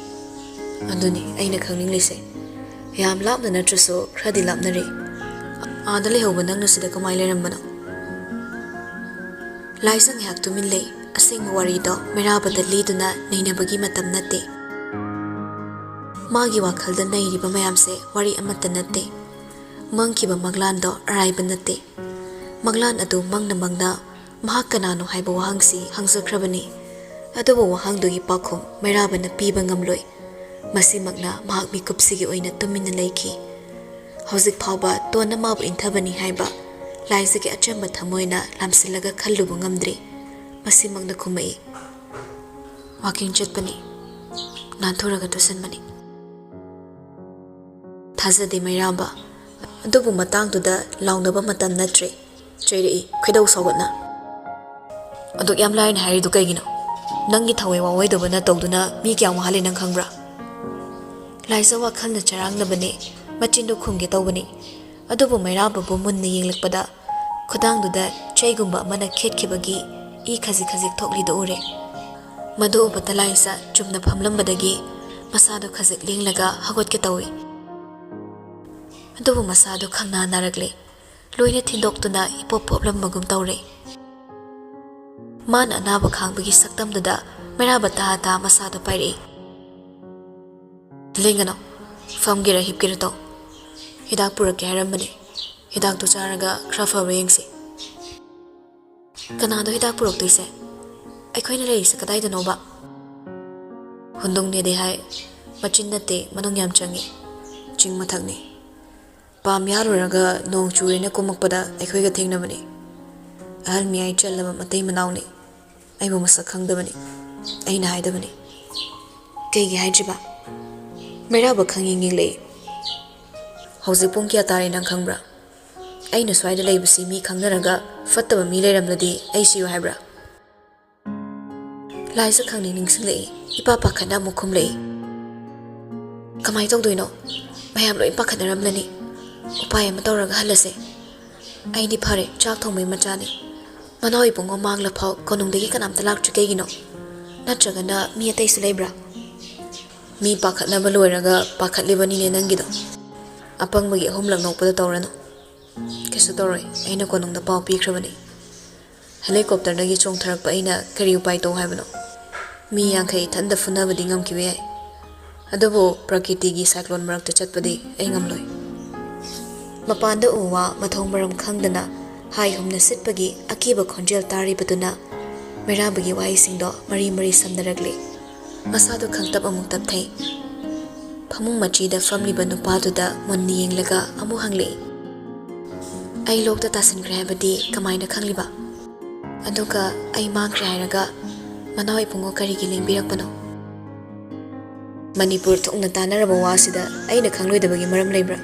"ꯑꯗꯨꯅꯤ ꯑꯩꯅ ꯈꯪꯅꯤꯡꯂꯤꯁꯦ꯫ ꯌꯥꯝ ꯂꯥꯞꯅ ꯅꯠꯇ꯭ꯔꯁꯨ ꯈꯔꯗꯤ ꯂꯥꯞꯅꯔꯦ꯫ ꯑꯥꯗ ꯂꯩꯍꯧꯕ ꯅꯪꯅ ꯁꯤꯗ ꯀꯃꯥꯏ ꯂꯩꯔꯝꯕꯅꯣ?" ꯂꯥꯏꯖ ꯉꯥꯏꯍꯥꯛ ꯇꯨꯃꯤꯟ ꯂꯩ꯫ ꯑꯁꯦꯡꯕ ꯋꯥꯔꯤꯗꯣ ꯃꯩꯔꯥꯕꯗ ꯂꯤꯗꯨꯅ ꯅꯩꯅꯕꯒꯤ ꯃꯇꯝ ꯅꯠꯇꯦ꯫ ꯃꯥꯒꯤ ꯋꯥꯈꯜꯗ ꯅꯩꯔꯤꯕ ꯃꯌꯥꯝꯁꯦ ꯋꯥꯔꯤ ꯑꯃꯠꯇ ꯅꯠꯇꯦ꯫ ꯃꯪꯈꯤꯕ ꯃꯪꯂꯥꯟꯗꯣ ꯑꯔꯥꯏꯕ ꯅꯠꯇꯦ꯫ ꯃꯪꯂꯥꯟ ꯑꯗꯨ ꯃꯪꯅ ꯃꯪꯅ ꯃꯍꯥꯛ ꯀꯅꯥꯅꯣ ꯍꯥꯏꯕ ꯋꯥꯍꯪꯁꯤ ꯍꯪꯖꯈ꯭ꯔꯕꯅꯤ꯫ ꯑꯗꯨꯕꯨ ꯋꯥꯍꯪꯗꯨꯒꯤ ꯄꯥꯎꯈꯨꯝ ꯃꯩꯔꯥꯕꯅ ꯄꯤꯕ ꯉꯝꯂꯣꯏ꯫ ꯃꯁꯤꯃꯛꯅ ꯃꯍꯥꯛ ꯃꯤꯀꯨꯞꯁꯤꯒꯤ ꯑꯣꯏꯅ ꯇꯨꯃꯤꯟꯅ ꯂꯩꯈꯤ꯫ ꯍꯧꯖꯤꯛ ꯐꯥꯎꯕ ꯇꯣꯟꯅ ꯃꯥꯕꯨ ꯏꯟꯊꯕꯅꯤ ꯍꯥꯏꯕ ꯂꯥꯏꯖꯒꯤ ꯑꯆꯝꯕ ꯊꯃꯣꯏꯅ ꯂꯥꯝꯁꯤꯜꯂꯒ ꯈꯜꯂꯨꯕ ꯉꯝꯗ꯭ꯔꯤ꯫ ꯃꯁꯤꯃꯛꯅ ꯈꯨꯝꯃꯛꯏ, "ꯋꯥꯀꯤꯡ ꯆꯠꯄꯅꯤ, ꯅꯥꯟꯊꯣꯔꯒ ꯇꯨꯁꯟꯕꯅꯤ꯫" ꯊꯥꯖꯗꯦ ꯃꯩꯔꯥꯕ, ꯑꯗꯨꯕꯨ ꯃꯇꯥꯡꯗꯨꯗ ꯂꯥꯎꯅꯕ ꯃꯇꯝ ꯅꯠꯇ꯭ꯔꯦ꯫ ꯆꯩꯔꯛꯏ ꯈꯣꯏꯗꯧ ꯁꯥꯎꯒꯠꯅ꯫ "ꯑꯗꯨꯛ ꯌꯥꯝ ꯂꯥꯏꯅ ꯍꯥꯏꯔꯤꯗꯨ ꯀꯩꯒꯤꯅꯣ? ꯅꯪꯒꯤ ꯊꯋꯥꯏ ꯋꯥꯑꯣꯏꯗꯕꯅ ꯇꯧꯗꯨꯅ ꯃꯤ ꯀꯌꯥꯝ ꯋꯥꯍꯜꯂꯦ ꯅꯪ ꯈꯪꯕ꯭ꯔꯥ?" ꯂꯥꯏꯖ ꯋꯥꯈꯜꯅ ꯆꯔꯥꯡꯅꯕꯅꯦ, ꯃꯆꯤꯟꯗꯨ ꯈꯨꯝꯒꯦ ꯇꯧꯕꯅꯤ꯫ ꯑꯗꯨꯕꯨ ꯃꯩꯔꯥꯕꯕꯨ ꯃꯨꯟꯅ ꯌꯦꯡꯂꯛꯄꯗ ꯈꯨꯗꯥꯡꯗꯨꯗ ꯆꯩꯒꯨꯝꯕ ꯑꯃꯅ ꯈꯦꯠꯈꯤꯕꯒꯤ ꯏ ꯈꯖꯤꯛ ꯈꯖꯤꯛ ꯊꯣꯛꯂꯤꯗꯨ ꯎꯔꯦ꯫ ꯃꯗꯨ ꯎꯕꯗ ꯂꯥꯏꯖ ꯆꯨꯝꯅ ꯐꯝꯂꯝꯕꯗꯒꯤ ꯃꯁꯥꯗꯨ ꯈꯖꯤꯛ ꯂꯦꯡꯂꯒ ꯍꯧꯒꯠꯀꯦ ꯇꯧꯏ꯫ ꯑꯗꯨꯕꯨ ꯃꯁꯥꯗꯨ ꯈꯪꯅꯥ ꯅꯥꯔꯛꯂꯦ꯫ ꯂꯣꯏꯅ ꯊꯤꯟꯗꯣꯛꯇꯨꯅ ꯏꯄꯣꯞ ꯄꯣꯞꯂꯝꯕꯒꯨꯝ ꯇꯧꯔꯦ꯫ ꯃꯥꯅ ꯑꯅꯥꯕ ꯈꯥꯡꯕꯒꯤ ꯁꯛꯇꯝꯗꯨꯗ ꯃꯩꯔꯥꯕ ꯇꯥ ꯇꯥ ꯃꯁꯥꯗꯨ ꯄꯥꯏꯔꯛꯏ꯫ "ꯂꯦꯡꯒꯅꯨ, ꯐꯝꯒꯦꯔꯥ ꯍꯤꯞꯀꯦꯔꯥ ꯇꯧ꯫ ꯍꯤꯗꯥꯛ ꯄꯨꯔꯛꯀꯦ ꯍꯥꯏꯔꯝꯕꯅꯤ꯫ ꯍꯤꯗꯥꯛꯇꯨ ꯆꯥꯔꯒ ꯈꯔ ꯐꯕ꯭ꯔꯥ ꯌꯦꯡꯁꯤ꯫" "ꯀꯅꯥꯗꯣ ꯍꯤꯗꯥꯛ ꯄꯨꯔꯛꯇꯣꯏꯁꯦ? ꯑꯩꯈꯣꯏꯅ ꯂꯩꯔꯤꯁꯦ ꯀꯗꯥꯏꯗꯅꯣꯕ?" "ꯍꯨꯟꯗꯨꯡꯅꯦꯗꯤ ꯍꯥꯏ, ꯃꯆꯤꯟ ꯅꯠꯇꯦ, ꯃꯅꯨꯡ ꯌꯥꯝ ꯆꯪꯉꯤ꯫ ꯆꯤꯡ ꯃꯊꯛꯅꯤ꯫ ꯄꯥꯝ ꯌꯥꯜꯂꯨꯔꯒ ꯅꯣꯡ ꯆꯨꯔꯦꯅ ꯀꯨꯝꯃꯛꯄꯗ ꯑꯩꯈꯣꯏꯒ ꯊꯦꯡꯅꯕꯅꯤ꯫ ꯑꯍꯜ ꯃꯤꯌꯥꯏ ꯆꯜꯂꯕ ꯃꯇꯩ ꯃꯅꯥꯎꯅꯤ꯫ ꯑꯩꯕꯨ ꯃꯁꯛ ꯈꯪꯗꯕꯅꯤ꯫ ꯑꯩꯅ ꯍꯥꯏꯗꯕꯅꯤ꯫" ꯀꯩꯒꯤ ꯍꯥꯏꯗ꯭ꯔꯤꯕ? ꯃꯩꯔꯥꯕ ꯈꯪꯌꯦꯡ ꯌꯦꯡꯂꯛꯏ꯫ "ꯍꯧꯖꯤꯛ ꯄꯨꯡ ꯀꯌꯥ ꯇꯥꯔꯦ ꯅꯪ ꯈꯪꯕ꯭ꯔꯥ? ꯑꯩꯅ ꯁ꯭ꯋꯥꯏꯗ ꯂꯩꯕꯁꯤ ꯃꯤ ꯈꯪꯅꯔꯒ ꯐꯠꯇꯕ ꯃꯤ ꯂꯩꯔꯝꯂꯗꯤ ꯑꯩ ꯁꯤꯌꯨ ꯍꯥꯏꯕ꯭ꯔꯥ?" ꯂꯥꯏꯖ ꯈꯪꯅꯤꯡ ꯅꯤꯡꯁꯤꯡꯂꯛꯏ꯫ ꯏꯄꯥ ꯄꯥꯈꯠꯅ ꯑꯃꯨꯛ ꯈꯨꯝꯂꯛꯏ꯫ "ꯀꯃꯥꯏꯅ ꯇꯧꯗꯣꯏꯅꯣ? ꯃꯌꯥꯝ ꯂꯣꯏ ꯄꯥꯈꯠꯅꯔꯝꯂꯅꯤ꯫ ꯎꯄꯥꯏ ꯑꯃ ꯇꯧꯔꯒ ꯍꯜꯂꯁꯦ꯫ ꯑꯩꯗꯤ ꯐꯔꯦ, ꯆꯥꯛ ꯊꯣꯡꯕꯩ ꯃꯆꯥꯅꯤ꯫ ꯃꯅꯥꯎ ꯏꯕꯨꯡꯉꯣ ꯃꯥꯡꯂ ꯐꯥꯎ ꯀꯣꯅꯨꯡꯗꯒꯤ ꯀꯅꯥꯝꯇ ꯂꯥꯛꯇ꯭ꯔꯤ ꯀꯩꯒꯤꯅꯣ? ꯅꯠꯇ꯭ꯔꯒꯅ ꯃꯤ ꯑꯇꯩꯁꯨ ꯂꯩꯕ꯭ꯔꯥ?" "ꯃꯤ ꯄꯥꯈꯠꯅꯕ ꯂꯣꯏꯔꯒ ꯄꯥꯈꯠꯂꯤꯕꯅꯤꯅꯦ ꯅꯪꯒꯤꯗꯣ꯫ ꯑꯄꯪꯕꯒꯤ ꯑꯍꯨꯝꯂꯛ ꯅꯣꯛꯄꯗ ꯇꯧꯔꯅꯨ꯫ ꯀꯩꯁꯨ ꯇꯧꯔꯣꯏ, ꯑꯩꯅ ꯀꯣꯅꯨꯡꯗ ꯄꯥꯎ ꯄꯤꯈ꯭ꯔꯕꯅꯤ꯫ ꯍꯦꯂꯤꯀꯣꯞꯇꯔꯗꯒꯤ ꯆꯣꯡꯊꯔꯛꯄ ꯑꯩꯅ ꯀꯔꯤ ꯎꯄꯥꯏ ꯇꯧ ꯍꯥꯏꯕꯅꯣ? ꯃꯤ ꯌꯥꯡꯈꯩ ꯏꯊꯟꯗ ꯐꯨꯅꯕꯗꯤ ꯉꯝꯈꯤꯕ ꯌꯥꯏ, ꯑꯗꯨꯕꯨ ꯄ꯭ꯔꯀꯤꯇꯤꯒꯤ ꯁꯥꯏꯀ꯭ꯂꯣꯟ ꯃꯔꯛꯇ ꯆꯠꯄꯗꯤ ꯑꯩ ꯉꯝꯂꯣꯏ꯫" ꯃꯄꯥꯟꯗ ꯎ ꯋꯥ ꯃꯊꯣꯡ ꯃꯔꯝ ꯈꯪꯗꯅ ꯍꯥꯏ ꯍꯨꯝꯅ ꯁꯤꯠꯄꯒꯤ ꯑꯀꯤꯕ ꯈꯣꯟꯖꯦꯜ ꯇꯥꯔꯤꯕꯗꯨꯅ ꯃꯩꯔꯥꯕꯒꯤ ꯋꯥꯍꯩꯁꯤꯡꯗꯣ ꯃꯔꯤ ꯃꯔꯤ ꯁꯝꯅꯔꯛꯂꯤ꯫ ꯃꯁꯥꯗꯨ ꯈꯪꯇꯞ ꯑꯃꯨꯛ ꯇꯞꯊꯩ꯫ ꯐꯃꯨꯡ ꯃꯆꯤꯗ ꯐꯝꯂꯤꯕ ꯅꯨꯄꯥꯗꯨꯗ ꯃꯨꯟꯅ ꯌꯦꯡꯂꯒ ꯑꯃꯨꯛ ꯍꯪꯂꯛꯏ, "ꯑꯩ ꯂꯣꯛꯇ ꯇꯥꯁꯤꯟꯈ꯭ꯔꯦ ꯍꯥꯏꯕꯗꯤ ꯀꯃꯥꯏꯅ ꯈꯪꯂꯤꯕ? ꯑꯗꯨꯒ ꯑꯩ ꯃꯥꯡꯈ꯭ꯔꯦ ꯍꯥꯏꯔꯒ ꯃꯅꯥꯎ ꯏꯕꯨꯡꯉꯣ ꯀꯔꯤꯒꯤ ꯂꯦꯡꯕꯤꯔꯛꯄꯅꯣ?" "ꯃꯅꯤꯄꯨꯔ ꯊꯣꯛꯅ ꯇꯥꯟꯅꯔꯕ ꯋꯥꯁꯤꯗ ꯑꯩꯅ ꯈꯪꯂꯣꯏꯗꯕꯒꯤ ꯃꯔꯝ ꯂꯩꯕ꯭ꯔꯥ?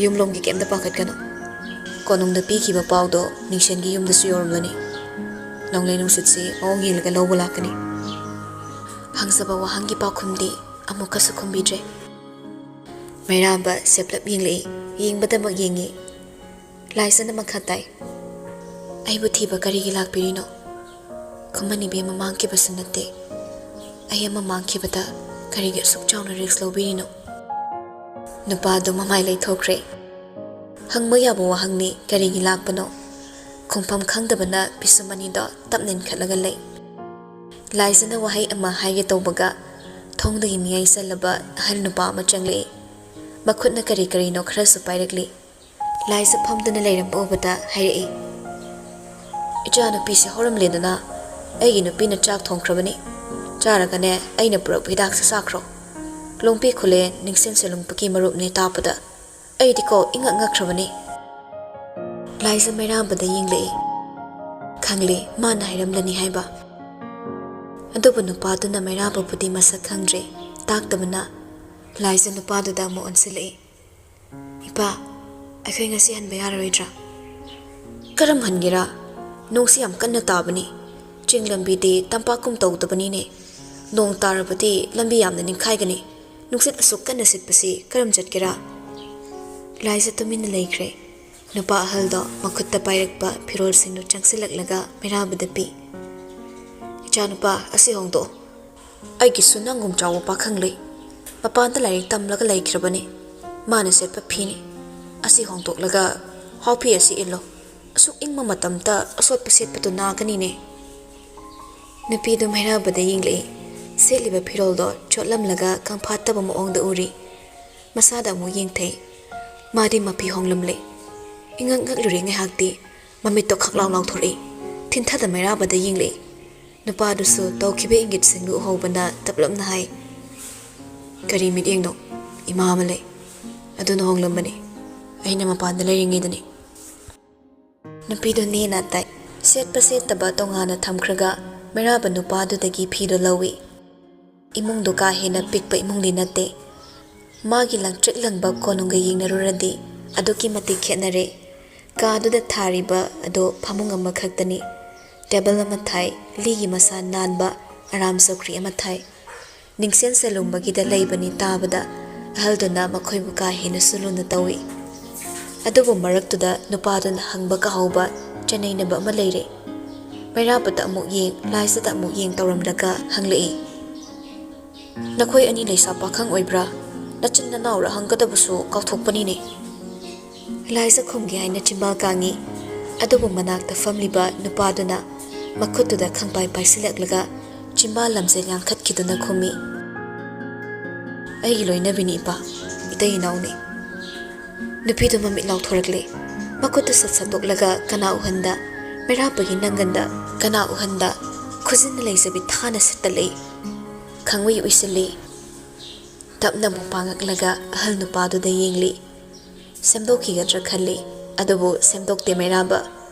ꯌꯨꯝꯂꯣꯝꯒꯤ ꯀꯩꯝꯇ ꯄꯥꯈꯠꯀꯅꯨ꯫ ꯀꯣꯅꯨꯡꯗ ꯄꯤꯈꯤꯕ ꯄꯥꯎꯗꯣ ꯅꯤꯡꯁꯦꯟꯒꯤ ꯌꯨꯝꯗꯁꯨ ꯌꯧꯔꯝꯂꯅꯤ꯫ ꯅꯣꯡꯂꯩ ꯅꯨꯡꯁꯤꯠꯁꯤ ꯃꯑꯣꯡ ꯌꯦꯡꯂꯒ ꯂꯧꯕ ꯂꯥꯛꯀꯅꯤ꯫" ꯍꯪꯖꯕ ꯋꯥꯍꯪꯒꯤ ꯄꯥꯎꯈꯨꯝꯗꯤ ꯑꯃꯨꯛꯀꯁꯨ ꯈꯨꯝꯕꯤꯗ꯭ꯔꯦ꯫ ꯃꯩꯔꯥꯕ ꯁꯦꯞꯂꯞ ꯌꯦꯡꯂꯛꯏ, ꯌꯦꯡꯕꯗꯃꯛ ꯌꯦꯡꯉꯤ꯫ ꯂꯥꯏꯖꯅ ꯃꯈꯥ ꯇꯥꯏ, "ꯑꯩꯕꯨ ꯊꯤꯕ ꯀꯔꯤꯒꯤ ꯂꯥꯛꯄꯤꯔꯤꯅꯣ? ꯈꯨꯃꯟ ꯏꯕꯦꯝꯃ ꯃꯥꯡꯈꯤꯕꯁꯨ ꯅꯠꯇꯦ꯫ ꯑꯩ ꯑꯃ ꯃꯥꯡꯈꯤꯕꯗ ꯀꯔꯤꯒꯤ ꯑꯁꯨꯛ ꯆꯥꯎꯅ ꯔꯤꯛꯁ ꯂꯧꯕꯤꯔꯤꯅꯣ?" ꯅꯨꯄꯥꯗꯨ ꯃꯃꯥꯏ ꯂꯩꯊꯣꯛꯈ꯭ꯔꯦ꯫ ꯍꯪꯕ ꯌꯥꯕ ꯋꯥꯍꯪꯅꯤ, ꯀꯔꯤꯒꯤ ꯂꯥꯛꯄꯅꯣ? ꯈꯨꯝꯐꯝ ꯈꯪꯗꯕꯅ ꯄꯤꯁꯨꯝ ꯑꯅꯤꯗꯣ ꯇꯞꯅ ꯏꯟꯈꯠꯂꯒ ꯂꯩ꯫ ꯂꯥꯏꯖꯅ ꯋꯥꯍꯩ ꯑꯃ ꯍꯥꯏꯒꯦ ꯇꯧꯕꯒ ꯊꯣꯡꯗꯒꯤ ꯃꯤꯌꯥꯏ ꯆꯜꯂꯕ ꯑꯍꯜ ꯅꯨꯄꯥ ꯑꯃ ꯆꯪꯂꯛꯏ꯫ ꯃꯈꯨꯠꯅ ꯀꯔꯤ ꯀꯔꯤꯅꯣ ꯈꯔꯁꯨ ꯄꯥꯏꯔꯛꯂꯤ꯫ ꯂꯥꯏꯖ ꯐꯝꯗꯨꯅ ꯂꯩꯔꯝꯕ ꯎꯕꯗ ꯍꯥꯏꯔꯛꯏ, "ꯏꯆꯥꯅꯨꯄꯤꯁꯦ ꯍꯧꯔꯝꯂꯦꯗꯅ, ꯑꯩꯒꯤ ꯅꯨꯄꯤꯅ ꯆꯥꯛ ꯊꯣꯡꯈ꯭ꯔꯕꯅꯤ꯫ ꯆꯥꯔꯒꯅꯦ ꯑꯩꯅ ꯄꯨꯔꯛꯄ ꯍꯤꯗꯥꯛꯁꯦ ꯆꯥꯈ꯭ꯔꯣ꯫ ꯂꯣꯡꯄꯤ ꯈꯨꯂꯦ ꯅꯤꯡꯁꯤꯡ ꯁꯂꯨꯡꯄꯒꯤ ꯃꯔꯨꯞꯅꯦ ꯇꯥꯛꯄꯗ ꯑꯩꯗꯤꯀꯣ ꯏꯉꯛ ꯉꯛꯈ꯭ꯔꯕꯅꯤ꯫" ꯂꯥꯏꯖ ꯃꯩꯔꯥꯕꯗ ꯌꯦꯡꯂꯛꯏ꯫ ꯈꯪꯂꯦ ꯃꯥꯅ ꯍꯥꯏꯔꯝꯂꯅꯤ ꯍꯥꯏꯕ꯫ ꯑꯗꯨꯕꯨ ꯅꯨꯄꯥꯗꯨꯅ ꯃꯩꯔꯥꯕꯕꯨꯗꯤ ꯃꯁꯛ ꯈꯪꯗ꯭ꯔꯦ꯫ ꯇꯥꯛꯇꯕꯅ ꯂꯥꯏꯖ ꯅꯨꯄꯥꯗꯨꯗ ꯑꯃꯨꯛ ꯑꯣꯟꯁꯤꯜꯂꯛꯏ꯫ "ꯏꯄꯥ, ꯑꯩꯈꯣꯏ ꯉꯁꯤ ꯍꯟꯕ ꯌꯥꯔꯔꯣꯏꯗ꯭ꯔꯥ? ꯀꯔꯝ ꯍꯟꯒꯦꯔꯥ? ꯅꯣꯡꯁꯤ ꯌꯥꯝ ꯀꯟꯅ ꯇꯥꯕꯅꯤ꯫ ꯆꯤꯡ ꯂꯝꯕꯤꯗꯤ ꯇꯝꯄꯥꯛꯀꯨꯝ ꯇꯧꯗꯕꯅꯤꯅꯦ꯫ ꯅꯣꯡ ꯇꯥꯔꯕꯗꯤ ꯂꯝꯕꯤ ꯌꯥꯝꯅ ꯅꯤꯡꯈꯥꯏꯒꯅꯤ꯫ ꯅꯨꯡꯁꯤꯠ ꯑꯁꯨꯛ ꯀꯟꯅ ꯁꯤꯠꯄꯁꯤ ꯀꯔꯝ ꯆꯠꯀꯦꯔꯥ?" ꯂꯥꯏꯖ ꯇꯨꯃꯤꯟꯅ ꯂꯩꯈ꯭ꯔꯦ꯫ ꯅꯨꯄꯥ ꯑꯍꯜꯗꯣ ꯃꯈꯨꯠꯇ ꯄꯥꯏꯔꯛꯄ ꯐꯤꯔꯣꯜꯁꯤꯡꯗꯨ ꯆꯪꯁꯤꯜꯂꯛꯂꯒ ꯃꯩꯔꯥꯕꯗ ꯄꯤ꯫ "ꯏꯆꯥꯅꯨꯄꯥ, ꯑꯁꯤ ꯍꯣꯡꯗꯣꯛꯑꯣ꯫ ꯑꯩꯒꯤꯁꯨ ꯅꯪꯒꯨꯝ ꯆꯥꯎꯕ ꯄꯥꯈꯪ ꯂꯩ꯫ ꯃꯄꯥꯟꯗ ꯂꯥꯏꯔꯤꯛ ꯇꯝꯂꯒ ꯂꯩꯈ꯭ꯔꯕꯅꯤ꯫ ꯃꯥꯅ ꯁꯦꯠꯄ ꯐꯤꯅꯤ꯫ ꯑꯁꯤ ꯍꯣꯡꯗꯣꯛꯂꯒ ꯍꯥꯎꯐꯤ ꯑꯁꯤ ꯏꯜꯂꯣ꯫ ꯑꯁꯨꯛ ꯏꯪꯕ ꯃꯇꯝꯗ ꯑꯁꯣꯠꯄ ꯁꯦꯠꯄꯗꯨ ꯅꯥꯒꯅꯤꯅꯦ꯫" ꯅꯨꯄꯤꯗꯨ ꯃꯩꯔꯥꯕꯗ ꯌꯦꯡꯂꯛꯏ꯫ ꯁꯦꯠꯂꯤꯕ ꯐꯤꯔꯣꯜꯗꯣ ꯆꯣꯠꯂꯝꯂꯒ ꯀꯪꯐꯥꯠꯇꯕ ꯃꯑꯣꯡꯗ ꯎꯔꯤ꯫ ꯃꯁꯥꯗ ꯑꯃꯨꯛ ꯌꯦꯡꯊꯩ꯫ ꯃꯥꯗꯤ ꯃꯐꯤ ꯍꯣꯡꯂꯝꯂꯦ꯫ ꯏꯉꯛ ꯉꯛꯂꯨꯔꯦ ꯉꯥꯏꯍꯥꯛꯇꯤ꯫ ꯃꯃꯤꯠꯇꯣ ꯈꯛꯂꯥꯎ ꯂꯥꯎꯊꯣꯔꯛꯏ꯫ ꯊꯤꯟꯊꯗ ꯃꯩꯔꯥꯕꯗ ꯌꯦꯡꯂꯛꯏ꯫ ꯅꯨꯄꯥꯗꯨꯁꯨ ꯇꯧꯈꯤꯕ ꯏꯪꯒꯤꯠꯁꯤꯡꯗꯨ ꯎꯍꯧꯕꯅ ꯇꯞꯂꯞꯅ ꯍꯥꯏ, "ꯀꯔꯤ ꯃꯤꯠꯌꯦꯡꯅꯣ? ꯏꯃꯥ ꯑꯃ ꯂꯩ꯫ ꯑꯗꯨꯅ ꯍꯣꯡꯂꯝꯕꯅꯤ꯫ ꯑꯩꯅ ꯃꯄꯥꯟꯗ ꯂꯩꯔꯤꯉꯩꯗꯅꯤ꯫" ꯅꯨꯄꯤꯗꯨ ꯅꯦꯅ ꯇꯥꯏ꯫ ꯁꯦꯠꯄ ꯁꯦꯠꯇꯕ ꯇꯣꯉꯥꯟꯅ ꯊꯝꯈ꯭ꯔꯒ ꯃꯩꯔꯥꯕ ꯅꯨꯄꯥꯗꯨꯗꯒꯤ ꯐꯤꯗꯨ ꯂꯧꯏ꯫ ꯏꯃꯨꯡꯗꯨ ꯀꯥ ꯍꯦꯟꯅ ꯄꯤꯛꯄ ꯏꯃꯨꯡꯗꯤ ꯅꯠꯇꯦ꯫ ꯃꯥꯒꯤ ꯂꯪꯇ꯭ꯔꯤꯛ ꯂꯪꯕ ꯀꯣꯅꯨꯡꯒ ꯌꯦꯡꯅꯔꯨꯔꯗꯤ ꯑꯗꯨꯛꯀꯤ ꯃꯇꯤꯛ ꯈꯦꯠꯅꯔꯦ꯫ ꯀꯥꯗꯨꯗ ꯊꯥꯔꯤꯕ ꯑꯗꯨ ꯐꯃꯨꯡ ꯑꯃꯈꯛꯇꯅꯤ꯫ ꯇꯦꯕꯜ ꯑꯃ ꯊꯥꯏ, ꯂꯤꯒꯤ ꯃꯁꯥ ꯅꯥꯟꯕ ꯑꯔꯥꯝ ꯆꯧꯀ꯭ꯔꯤ ꯑꯃ ꯊꯥꯏ꯫ ꯅꯤꯡꯁꯦꯜ ꯁꯦꯜꯂꯨꯝꯕꯒꯤꯗ ꯂꯩꯕꯅꯤ ꯇꯥꯕꯗ ꯑꯍꯜꯗꯨꯅ ꯃꯈꯣꯏꯕꯨ ꯀꯥ ꯍꯦꯟꯅꯁꯨ ꯂꯨꯅ ꯇꯧꯏ꯫ ꯑꯗꯨꯕꯨ ꯃꯔꯛꯇꯨꯗ ꯅꯨꯄꯥꯗꯨꯅ ꯍꯪꯕ ꯀꯥꯍꯧꯕ ꯆꯅꯩꯅꯕ ꯑꯃ ꯂꯩꯔꯦ꯫ ꯃꯩꯔꯥꯕꯗ ꯑꯃꯨꯛ ꯌꯦꯡ, ꯂꯥꯏꯖꯗ ꯑꯃꯨꯛ ꯌꯦꯡ ꯇꯧꯔꯝꯂꯒ ꯍꯪꯂꯛꯏ, "ꯅꯈꯣꯏ ꯑꯅꯤ ꯂꯩꯁꯥ ꯄꯥꯈꯪ ꯑꯣꯏꯕ꯭ꯔꯥ? ꯅꯆꯤꯟ ꯅꯅꯥꯎꯔ ꯍꯪꯒꯗꯕꯁꯨ ꯀꯥꯎꯊꯣꯛꯄꯅꯤꯅꯦ꯫" ꯂꯥꯏꯖ ꯈꯨꯝꯒꯦ ꯍꯥꯏꯅ ꯆꯤꯝꯕꯥꯜ ꯀꯥꯡꯉꯤ꯫ ꯑꯗꯨꯕꯨ ꯃꯅꯥꯛꯇ ꯐꯝꯂꯤꯕ ꯅꯨꯄꯥꯗꯨꯅ ꯃꯈꯨꯠꯇꯨꯗ ꯈꯪꯄꯥꯏ ꯄꯥꯏꯁꯤꯜꯂꯛꯂꯒ ꯆꯤꯝꯕꯥꯜ ꯂꯝꯖꯦꯜ ꯌꯥꯡꯈꯠꯈꯤꯗꯨꯅ ꯈꯨꯝꯃꯤ, "ꯑꯩꯒꯤ ꯂꯣꯏꯅꯕꯤꯅꯤ ꯏꯄꯥ, ꯏꯇꯩ ꯏꯅꯥꯎꯅꯤ꯫" ꯅꯨꯄꯤꯗꯨ ꯃꯃꯤꯠ ꯂꯥꯎꯊꯣꯔꯛꯂꯦ꯫ ꯃꯈꯨꯠꯇꯨ ꯁꯠ ꯁꯠꯇꯣꯛꯂꯒ ꯀꯅꯥ ꯎꯍꯟꯗ, ꯃꯩꯔꯥꯕꯒꯤ ꯅꯪꯒꯟꯗ ꯀꯅꯥ ꯎꯍꯟꯗ, ꯈꯨꯖꯤꯟꯅ ꯂꯩꯖꯕꯤ ꯊꯥꯅ ꯁꯠꯇꯠꯂꯦ꯫ ꯈꯪꯎꯏ ꯎꯏꯁꯤꯜꯂꯤ꯫ ꯇꯞꯅ ꯑꯃꯨꯛ ꯄꯥꯡꯉꯛꯂꯒ ꯑꯍꯜ ꯅꯨꯄꯥꯗꯨꯗ ꯌꯦꯡꯂꯤ꯫ ꯁꯦꯝꯗꯣꯛꯈꯤꯒꯗ꯭ꯔꯥ ꯈꯜꯂꯤ, ꯑꯗꯨꯕꯨ ꯁꯦꯝꯗꯣꯛꯇꯦ ꯃꯩꯔꯥꯕ꯫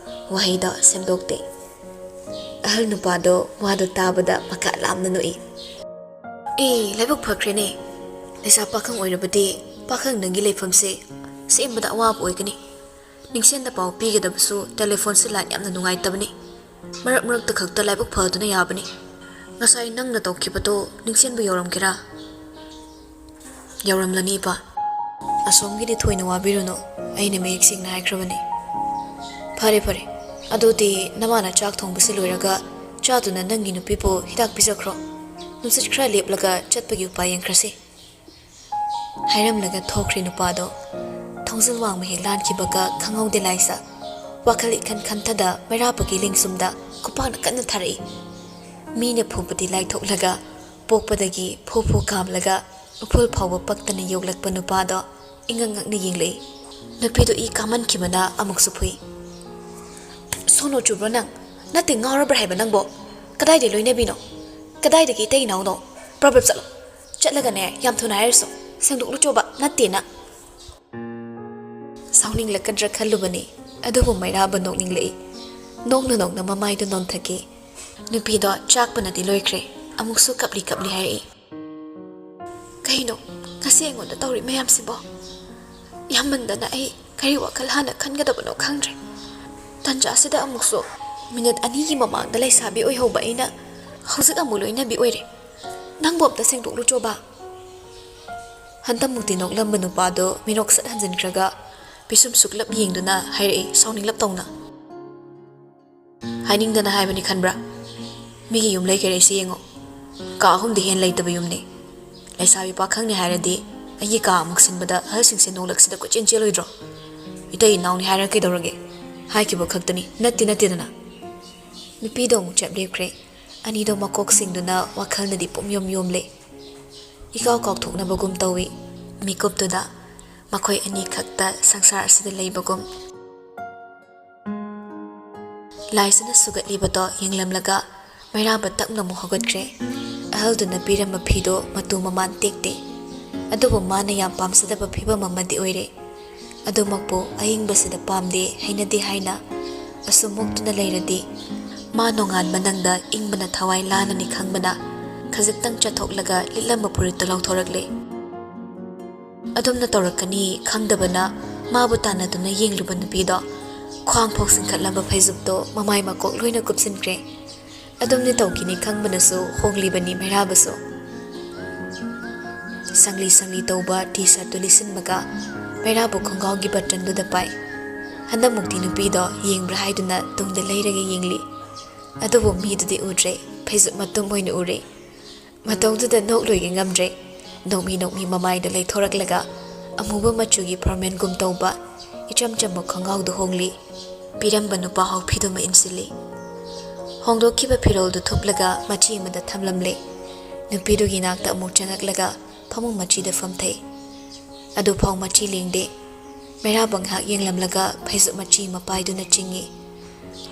ꯋꯥꯍꯩꯗꯣ ꯁꯦꯝꯗꯣꯛꯇꯦ꯫ ꯑꯍꯜ ꯅꯨꯄꯥꯗꯣ ꯋꯥꯗꯣ ꯇꯥꯕꯗ ꯃꯀꯥ ꯂꯥꯝꯅ ꯅꯣꯛꯏ꯫ ꯑꯦ, ꯂꯥꯏꯕꯛ ꯐꯈ꯭ꯔꯦꯅꯦ꯫ ꯂꯩꯁꯥ ꯄꯥꯈꯪ ꯑꯣꯏꯔꯕꯗꯤ ꯄꯥꯈꯪ ꯅꯪꯒꯤ ꯂꯩꯐꯝꯁꯦ ꯁꯦꯝꯕꯗ ꯑꯋꯥꯕ ꯑꯣꯏꯒꯅꯤ꯫ ꯅꯤꯡꯁꯦꯟꯗ ꯄꯥꯎ ꯄꯤꯒꯗꯕꯁꯨ ꯇꯦꯂꯤꯐꯣꯟꯁꯦ ꯂꯥꯏꯟ ꯌꯥꯝꯅ ꯅꯨꯡꯉꯥꯏꯇꯕꯅꯤ꯫ ꯃꯔꯛ ꯃꯔꯛꯇ ꯈꯛꯇ ꯂꯥꯏꯕꯛ ꯐꯗꯨꯅ ꯌꯥꯕꯅꯤ꯫ ꯉꯁꯥꯏ ꯅꯪꯅ ꯇꯧꯈꯤꯕꯗꯣ ꯅꯤꯡꯁꯦꯟꯕ ꯌꯧꯔꯝꯒꯦꯔꯥ? ꯌꯧꯔꯝꯂꯅꯤ, ꯏꯄꯥ꯫ ꯑꯁꯣꯝꯒꯤꯗꯤ ꯊꯣꯏꯅ ꯋꯥꯕꯤꯔꯨꯅꯨ, ꯑꯩꯅ ꯃꯌꯦꯛ ꯁꯦꯡꯅ ꯍꯥꯏꯈ꯭ꯔꯕꯅꯤ꯫ ꯐꯔꯦ, ꯐꯔꯦ, ꯑꯗꯨꯗꯤ ꯅꯃꯥꯅ ꯆꯥꯛ ꯊꯣꯡꯕꯁꯤ ꯂꯣꯏꯔꯒ ꯆꯥꯗꯨꯅ ꯅꯪꯒꯤ ꯅꯨꯄꯤꯕꯨ ꯍꯤꯗꯥꯛ ꯄꯤꯖꯈ꯭ꯔꯣ꯫ ꯅꯨꯡꯁꯤꯠ ꯈꯔ ꯂꯦꯞꯂꯒ ꯆꯠꯄꯒꯤ ꯎꯄꯥꯏ ꯌꯦꯡꯈ꯭ꯔꯁꯤ꯫ ꯍꯥꯏꯔꯝꯂꯒ ꯊꯣꯛꯈ꯭ꯔꯦ ꯅꯨꯄꯥꯗꯣ꯫ ꯊꯣꯡꯖꯤꯜ ꯋꯥꯡꯃ ꯍꯦꯛ ꯂꯥꯟꯈꯤꯕꯒ ꯈꯪꯍꯧꯗꯦ ꯂꯥꯏꯁꯥ꯫ ꯋꯥꯈꯜ ꯏꯈꯟ ꯈꯟꯊꯗ ꯃꯩꯔꯥꯕꯒꯤ ꯂꯦꯡꯁꯨꯝꯗ ꯈꯨꯄꯥꯛꯅ ꯀꯟꯅ ꯊꯥꯔꯛꯏ꯫ ꯃꯤꯅ ꯐꯨꯕꯗꯤ ꯂꯥꯏꯊꯣꯛꯂꯒ ꯄꯣꯛꯄꯗꯒꯤ ꯐꯨ ꯐꯨ ꯀꯥꯝꯂꯒ ꯎꯐꯨꯜ ꯐꯥꯎꯕ ꯄꯛꯇꯅ ꯌꯣꯛꯂꯛꯄ ꯅꯨꯄꯥꯗꯣ ꯏꯉꯛ ꯉꯛꯅ ꯌꯦꯡꯂꯛꯏ꯫ ꯅꯨꯄꯤꯗꯣ ꯏ ꯀꯥꯃꯟꯈꯤꯕꯅ ꯑꯃꯨꯛꯁꯨ ꯐꯨꯏ꯫ "ꯁꯣꯅꯣ ꯆꯨꯕ꯭ꯔꯣ ꯅꯪ? ꯅꯠꯇꯦ, ꯉꯥꯎꯔꯕ꯭ꯔꯥ ꯍꯥꯏꯕ ꯅꯪꯕꯣ? ꯀꯗꯥꯏꯗꯩ ꯂꯣꯏꯅꯕꯤꯅꯣ? ꯀꯗꯥꯏꯗꯒꯤ ꯏꯇꯩ ꯏꯅꯥꯎꯅꯣ? ꯄ꯭ꯔꯣꯕꯦꯕ ꯆꯠꯂꯣ꯫ ꯆꯠꯂꯒꯅꯦ, ꯌꯥꯝ ꯊꯨꯅ ꯍꯥꯏꯔꯁꯨ, ꯁꯦꯡꯗꯣꯛꯂꯨ ꯆꯣꯕ, ꯅꯠꯇꯦꯅ꯫" ꯁꯥꯎꯅꯤꯡꯂꯛꯀꯗ꯭ꯔꯥ ꯈꯜꯂꯨꯕꯅꯤ, ꯑꯗꯨꯕꯨ ꯃꯩꯔꯥꯕ ꯅꯣꯛꯅꯤꯡꯂꯛꯏ꯫ ꯅꯣꯛꯅ ꯅꯣꯛꯅ ꯃꯃꯥꯏꯗꯨ ꯅꯣꯟꯊꯈꯤ꯫ ꯅꯨꯄꯤꯗꯣ ꯆꯥꯛꯄꯅꯗꯤ ꯂꯣꯏꯈ꯭ꯔꯦ, ꯑꯃꯨꯛꯁꯨ ꯀꯞꯂꯤ ꯀꯞꯂꯤ ꯍꯥꯏꯔꯛꯏ꯫ "ꯀꯩꯅꯣ ꯉꯁꯤ ꯑꯩꯉꯣꯟꯗ ꯇꯧꯔꯤ ꯃꯌꯥꯝꯁꯤꯕꯣ? ꯌꯥꯝꯃꯟꯗꯅ ꯑꯩ ꯀꯔꯤ ꯋꯥꯈꯜ ꯍꯥꯟꯅ ꯈꯟꯒꯗꯕꯅꯣ ꯈꯪꯗ꯭ꯔꯦ꯫ ꯇꯟꯖꯥꯁꯤꯗ ꯑꯃꯨꯛꯁꯨ ꯃꯤꯅꯤꯠ ꯑꯅꯤꯒꯤ ꯃꯃꯥꯡꯗ ꯂꯩꯁꯥꯕꯤ ꯑꯣꯏꯍꯧꯕ ꯑꯩꯅ ꯍꯧꯖꯤꯛ ꯑꯃꯨꯛ ꯂꯣꯏꯅꯕꯤ ꯑꯣꯏꯔꯦ꯫ ꯅꯪꯕꯨ ꯑꯝꯇ ꯁꯦꯡꯗꯣꯛꯂꯨ ꯆꯣꯕ꯫" ꯍꯟꯗꯛꯃꯨꯛꯇꯤ ꯅꯣꯛꯂꯝꯕ ꯅꯨꯄꯥꯗꯣ ꯃꯤꯅꯣꯛ ꯁꯠ ꯍꯟꯖꯤꯟꯈ꯭ꯔꯒ ꯄꯤꯁꯨꯝ ꯁꯨꯛꯂꯞ ꯌꯦꯡꯗꯨꯅ ꯍꯥꯏꯔꯛꯏ ꯁꯥꯎꯅꯤꯡꯂꯞ ꯇꯧꯅ꯫ "ꯍꯥꯏꯅꯤꯡꯗꯅ ꯍꯥꯏꯕꯅꯤ ꯈꯟꯕ꯭ꯔꯥ? ꯃꯤꯒꯤ ꯌꯨꯝ ꯂꯩꯈꯔꯦ ꯁꯤ ꯌꯦꯡꯉꯣ꯫ ꯀꯥ ꯑꯍꯨꯝꯗꯤ ꯍꯦꯟ ꯂꯩꯇꯕ ꯌꯨꯝꯅꯤ꯫ ꯂꯩꯁꯥꯕꯤ ꯄꯥꯈꯪꯅꯤ ꯍꯥꯏꯔꯗꯤ ꯑꯩꯒꯤ ꯀꯥ ꯑꯃꯨꯛ ꯁꯤꯟꯕꯗ ꯑꯍꯜꯁꯤꯡꯁꯦ ꯅꯣꯡꯂꯛꯁꯤꯗ ꯀꯣꯏꯆꯦꯟ ꯆꯦꯜꯂꯣꯏꯗ꯭ꯔꯣ? ꯏꯇꯩ ꯏꯅꯥꯎꯅꯤ ꯍꯥꯏꯔ ꯀꯩꯗꯧꯔꯒꯦ? ꯍꯥꯏꯈꯤꯕ ꯈꯛꯇꯅꯤ, ꯅꯠꯇꯦ ꯅꯠꯇꯦꯗꯅ꯫" ꯅꯨꯄꯤꯗꯣ ꯑꯃꯨꯛ ꯆꯞ ꯂꯦꯞꯈ꯭ꯔꯦ꯫ ꯑꯅꯤꯗꯣ ꯃꯀꯣꯛ ꯁꯤꯡꯗꯨꯅ ꯋꯥꯈꯜꯅꯗꯤ ꯄꯨꯝꯌꯣꯝ ꯌꯣꯝꯂꯦ꯫ ꯏꯀꯥꯎ ꯀꯥꯎꯊꯣꯛꯅꯕꯒꯨꯝ ꯇꯧꯏ꯫ ꯃꯤꯀꯨꯞꯇꯨꯗ ꯃꯈꯣꯏ ꯑꯅꯤꯈꯛꯇ ꯁꯪꯁꯥꯔ ꯑꯁꯤꯗ ꯂꯩꯕꯒꯨꯝ꯫ ꯂꯥꯏꯁꯥꯅ ꯁꯨꯒꯠꯂꯤꯕꯗꯣ ꯌꯦꯡꯂꯝꯂꯒ ꯃꯩꯔꯥꯕ ꯇꯞꯅ ꯑꯃꯨꯛ ꯍꯧꯒꯠꯈ꯭ꯔꯦ꯫ ꯑꯍꯜꯗꯨꯅ ꯄꯤꯔꯝꯕ ꯐꯤꯗꯣ ꯃꯇꯨ ꯃꯃꯥꯟ ꯇꯦꯛꯇꯦ꯫ ꯑꯗꯨꯕꯨ ꯃꯥꯅ ꯌꯥꯝ ꯄꯥꯝꯖꯗꯕ ꯐꯤꯕꯝ ꯑꯃꯗꯤ ꯑꯣꯏꯔꯦ꯫ ꯑꯗꯨꯃꯛꯄꯨ ꯑꯏꯪꯕꯁꯤꯗ ꯄꯥꯝꯗꯦ, ꯍꯩꯅꯗꯦ ꯍꯥꯏꯅ ꯑꯁꯨꯝ ꯃꯨꯛꯇꯨꯅ ꯂꯩꯔꯗꯤ ꯃꯥ ꯅꯣꯡꯉꯥꯟꯕ ꯅꯪꯗ ꯏꯪꯕꯅ ꯊꯋꯥꯏ ꯂꯥꯅꯅꯤ ꯈꯪꯕꯅ ꯈꯖꯤꯛꯇꯪ ꯆꯠꯊꯣꯛꯂꯒ ꯂꯤꯠꯂꯝꯕ ꯐꯨꯔꯤꯠꯇꯨ ꯂꯧꯊꯣꯔꯛꯂꯦ꯫ ꯑꯗꯨꯝꯅ ꯇꯧꯔꯛꯀꯅꯤ ꯈꯪꯗꯕꯅ ꯃꯥꯕꯨ ꯇꯥꯟꯅꯗꯨꯅ ꯌꯦꯡꯂꯨꯕ ꯅꯨꯄꯤꯗꯣ ꯈ꯭ꯋꯥꯡ ꯐꯥꯎ ꯆꯤꯡꯈꯠꯂꯝꯕ ꯐꯩꯖꯨꯞꯇꯣ ꯃꯃꯥꯏ ꯃꯀꯣꯛ ꯂꯣꯏꯅ ꯀꯨꯞꯁꯤꯟꯈ꯭ꯔꯦ꯫ ꯑꯗꯨꯝꯅ ꯇꯧꯈꯤꯅꯤ ꯈꯪꯕꯅꯁꯨ ꯍꯣꯡꯂꯤꯕꯅꯤ ꯃꯩꯔꯥꯕꯁꯨ꯫ ꯁꯪꯂꯤ ꯁꯪꯂꯤ ꯇꯧꯕ ꯇꯤ ꯁꯥꯔꯠꯇꯨ ꯂꯤꯠꯁꯤꯟꯕꯒ ꯃꯩꯔꯥꯕꯨ ꯈꯣꯡꯒ꯭ꯔꯥꯎꯒꯤ ꯕꯇꯟꯗꯨꯗ ꯄꯥꯏ꯫ ꯍꯟꯗꯛꯃꯨꯛꯇꯤ ꯅꯨꯄꯤꯗꯣ ꯌꯦꯡꯕ꯭ꯔꯥ ꯍꯥꯏꯗꯨꯅ ꯇꯨꯡꯗ ꯂꯩꯔꯒ ꯌꯦꯡꯂꯤ꯫ ꯑꯗꯨꯕꯨ ꯃꯤꯗꯨꯗꯤ ꯎꯗ꯭ꯔꯦ, ꯐꯩꯖꯨꯞ ꯃꯇꯨꯝ ꯑꯣꯏꯅ ꯎꯔꯦ꯫ ꯃꯇꯧꯗꯨꯗ ꯅꯣꯛꯂꯣꯏꯒꯦ ꯉꯝꯗ꯭ꯔꯦ꯫ ꯅꯣꯛꯃꯤ ꯅꯣꯛꯃꯤ ꯃꯃꯥꯏꯗ ꯂꯩꯊꯣꯔꯛꯂꯒ ꯑꯃꯨꯕ ꯃꯆꯨꯒꯤ ꯐꯣꯔꯃꯦꯜꯒꯨꯝ ꯇꯧꯕ ꯏꯆꯝ ꯆꯝꯕ ꯈꯣꯡꯒ꯭ꯔꯥꯎꯗꯨ ꯍꯣꯡꯂꯤ꯫ ꯄꯤꯔꯝꯕ ꯅꯨꯄꯥ ꯍꯥꯎꯐꯤꯗꯨꯃ ꯏꯟꯁꯤꯜꯂꯤ꯫ ꯍꯣꯡꯗꯣꯛꯈꯤꯕ ꯐꯤꯔꯣꯜꯗꯨ ꯊꯨꯞꯂꯒ ꯃꯆꯤ ꯑꯃꯗ ꯊꯝꯂꯝꯂꯦ꯫ ꯅꯨꯄꯤꯗꯨꯒꯤ ꯅꯥꯛꯇ ꯑꯃꯨꯛ ꯆꯪꯂꯛꯂꯒ ꯐꯃꯨꯡ ꯃꯆꯤꯗ ꯐꯝꯊꯩ꯫ ꯑꯗꯨꯐꯥꯎ ꯃꯆꯤ ꯂꯦꯡꯗꯦ꯫ ꯃꯩꯔꯥꯕ ꯉꯥꯏꯍꯥꯛ ꯌꯦꯡꯂꯝꯂꯒ ꯐꯩꯖꯨꯞ ꯃꯆꯤ ꯑꯃ ꯄꯥꯏꯗꯨꯅ ꯆꯤꯡꯏ꯫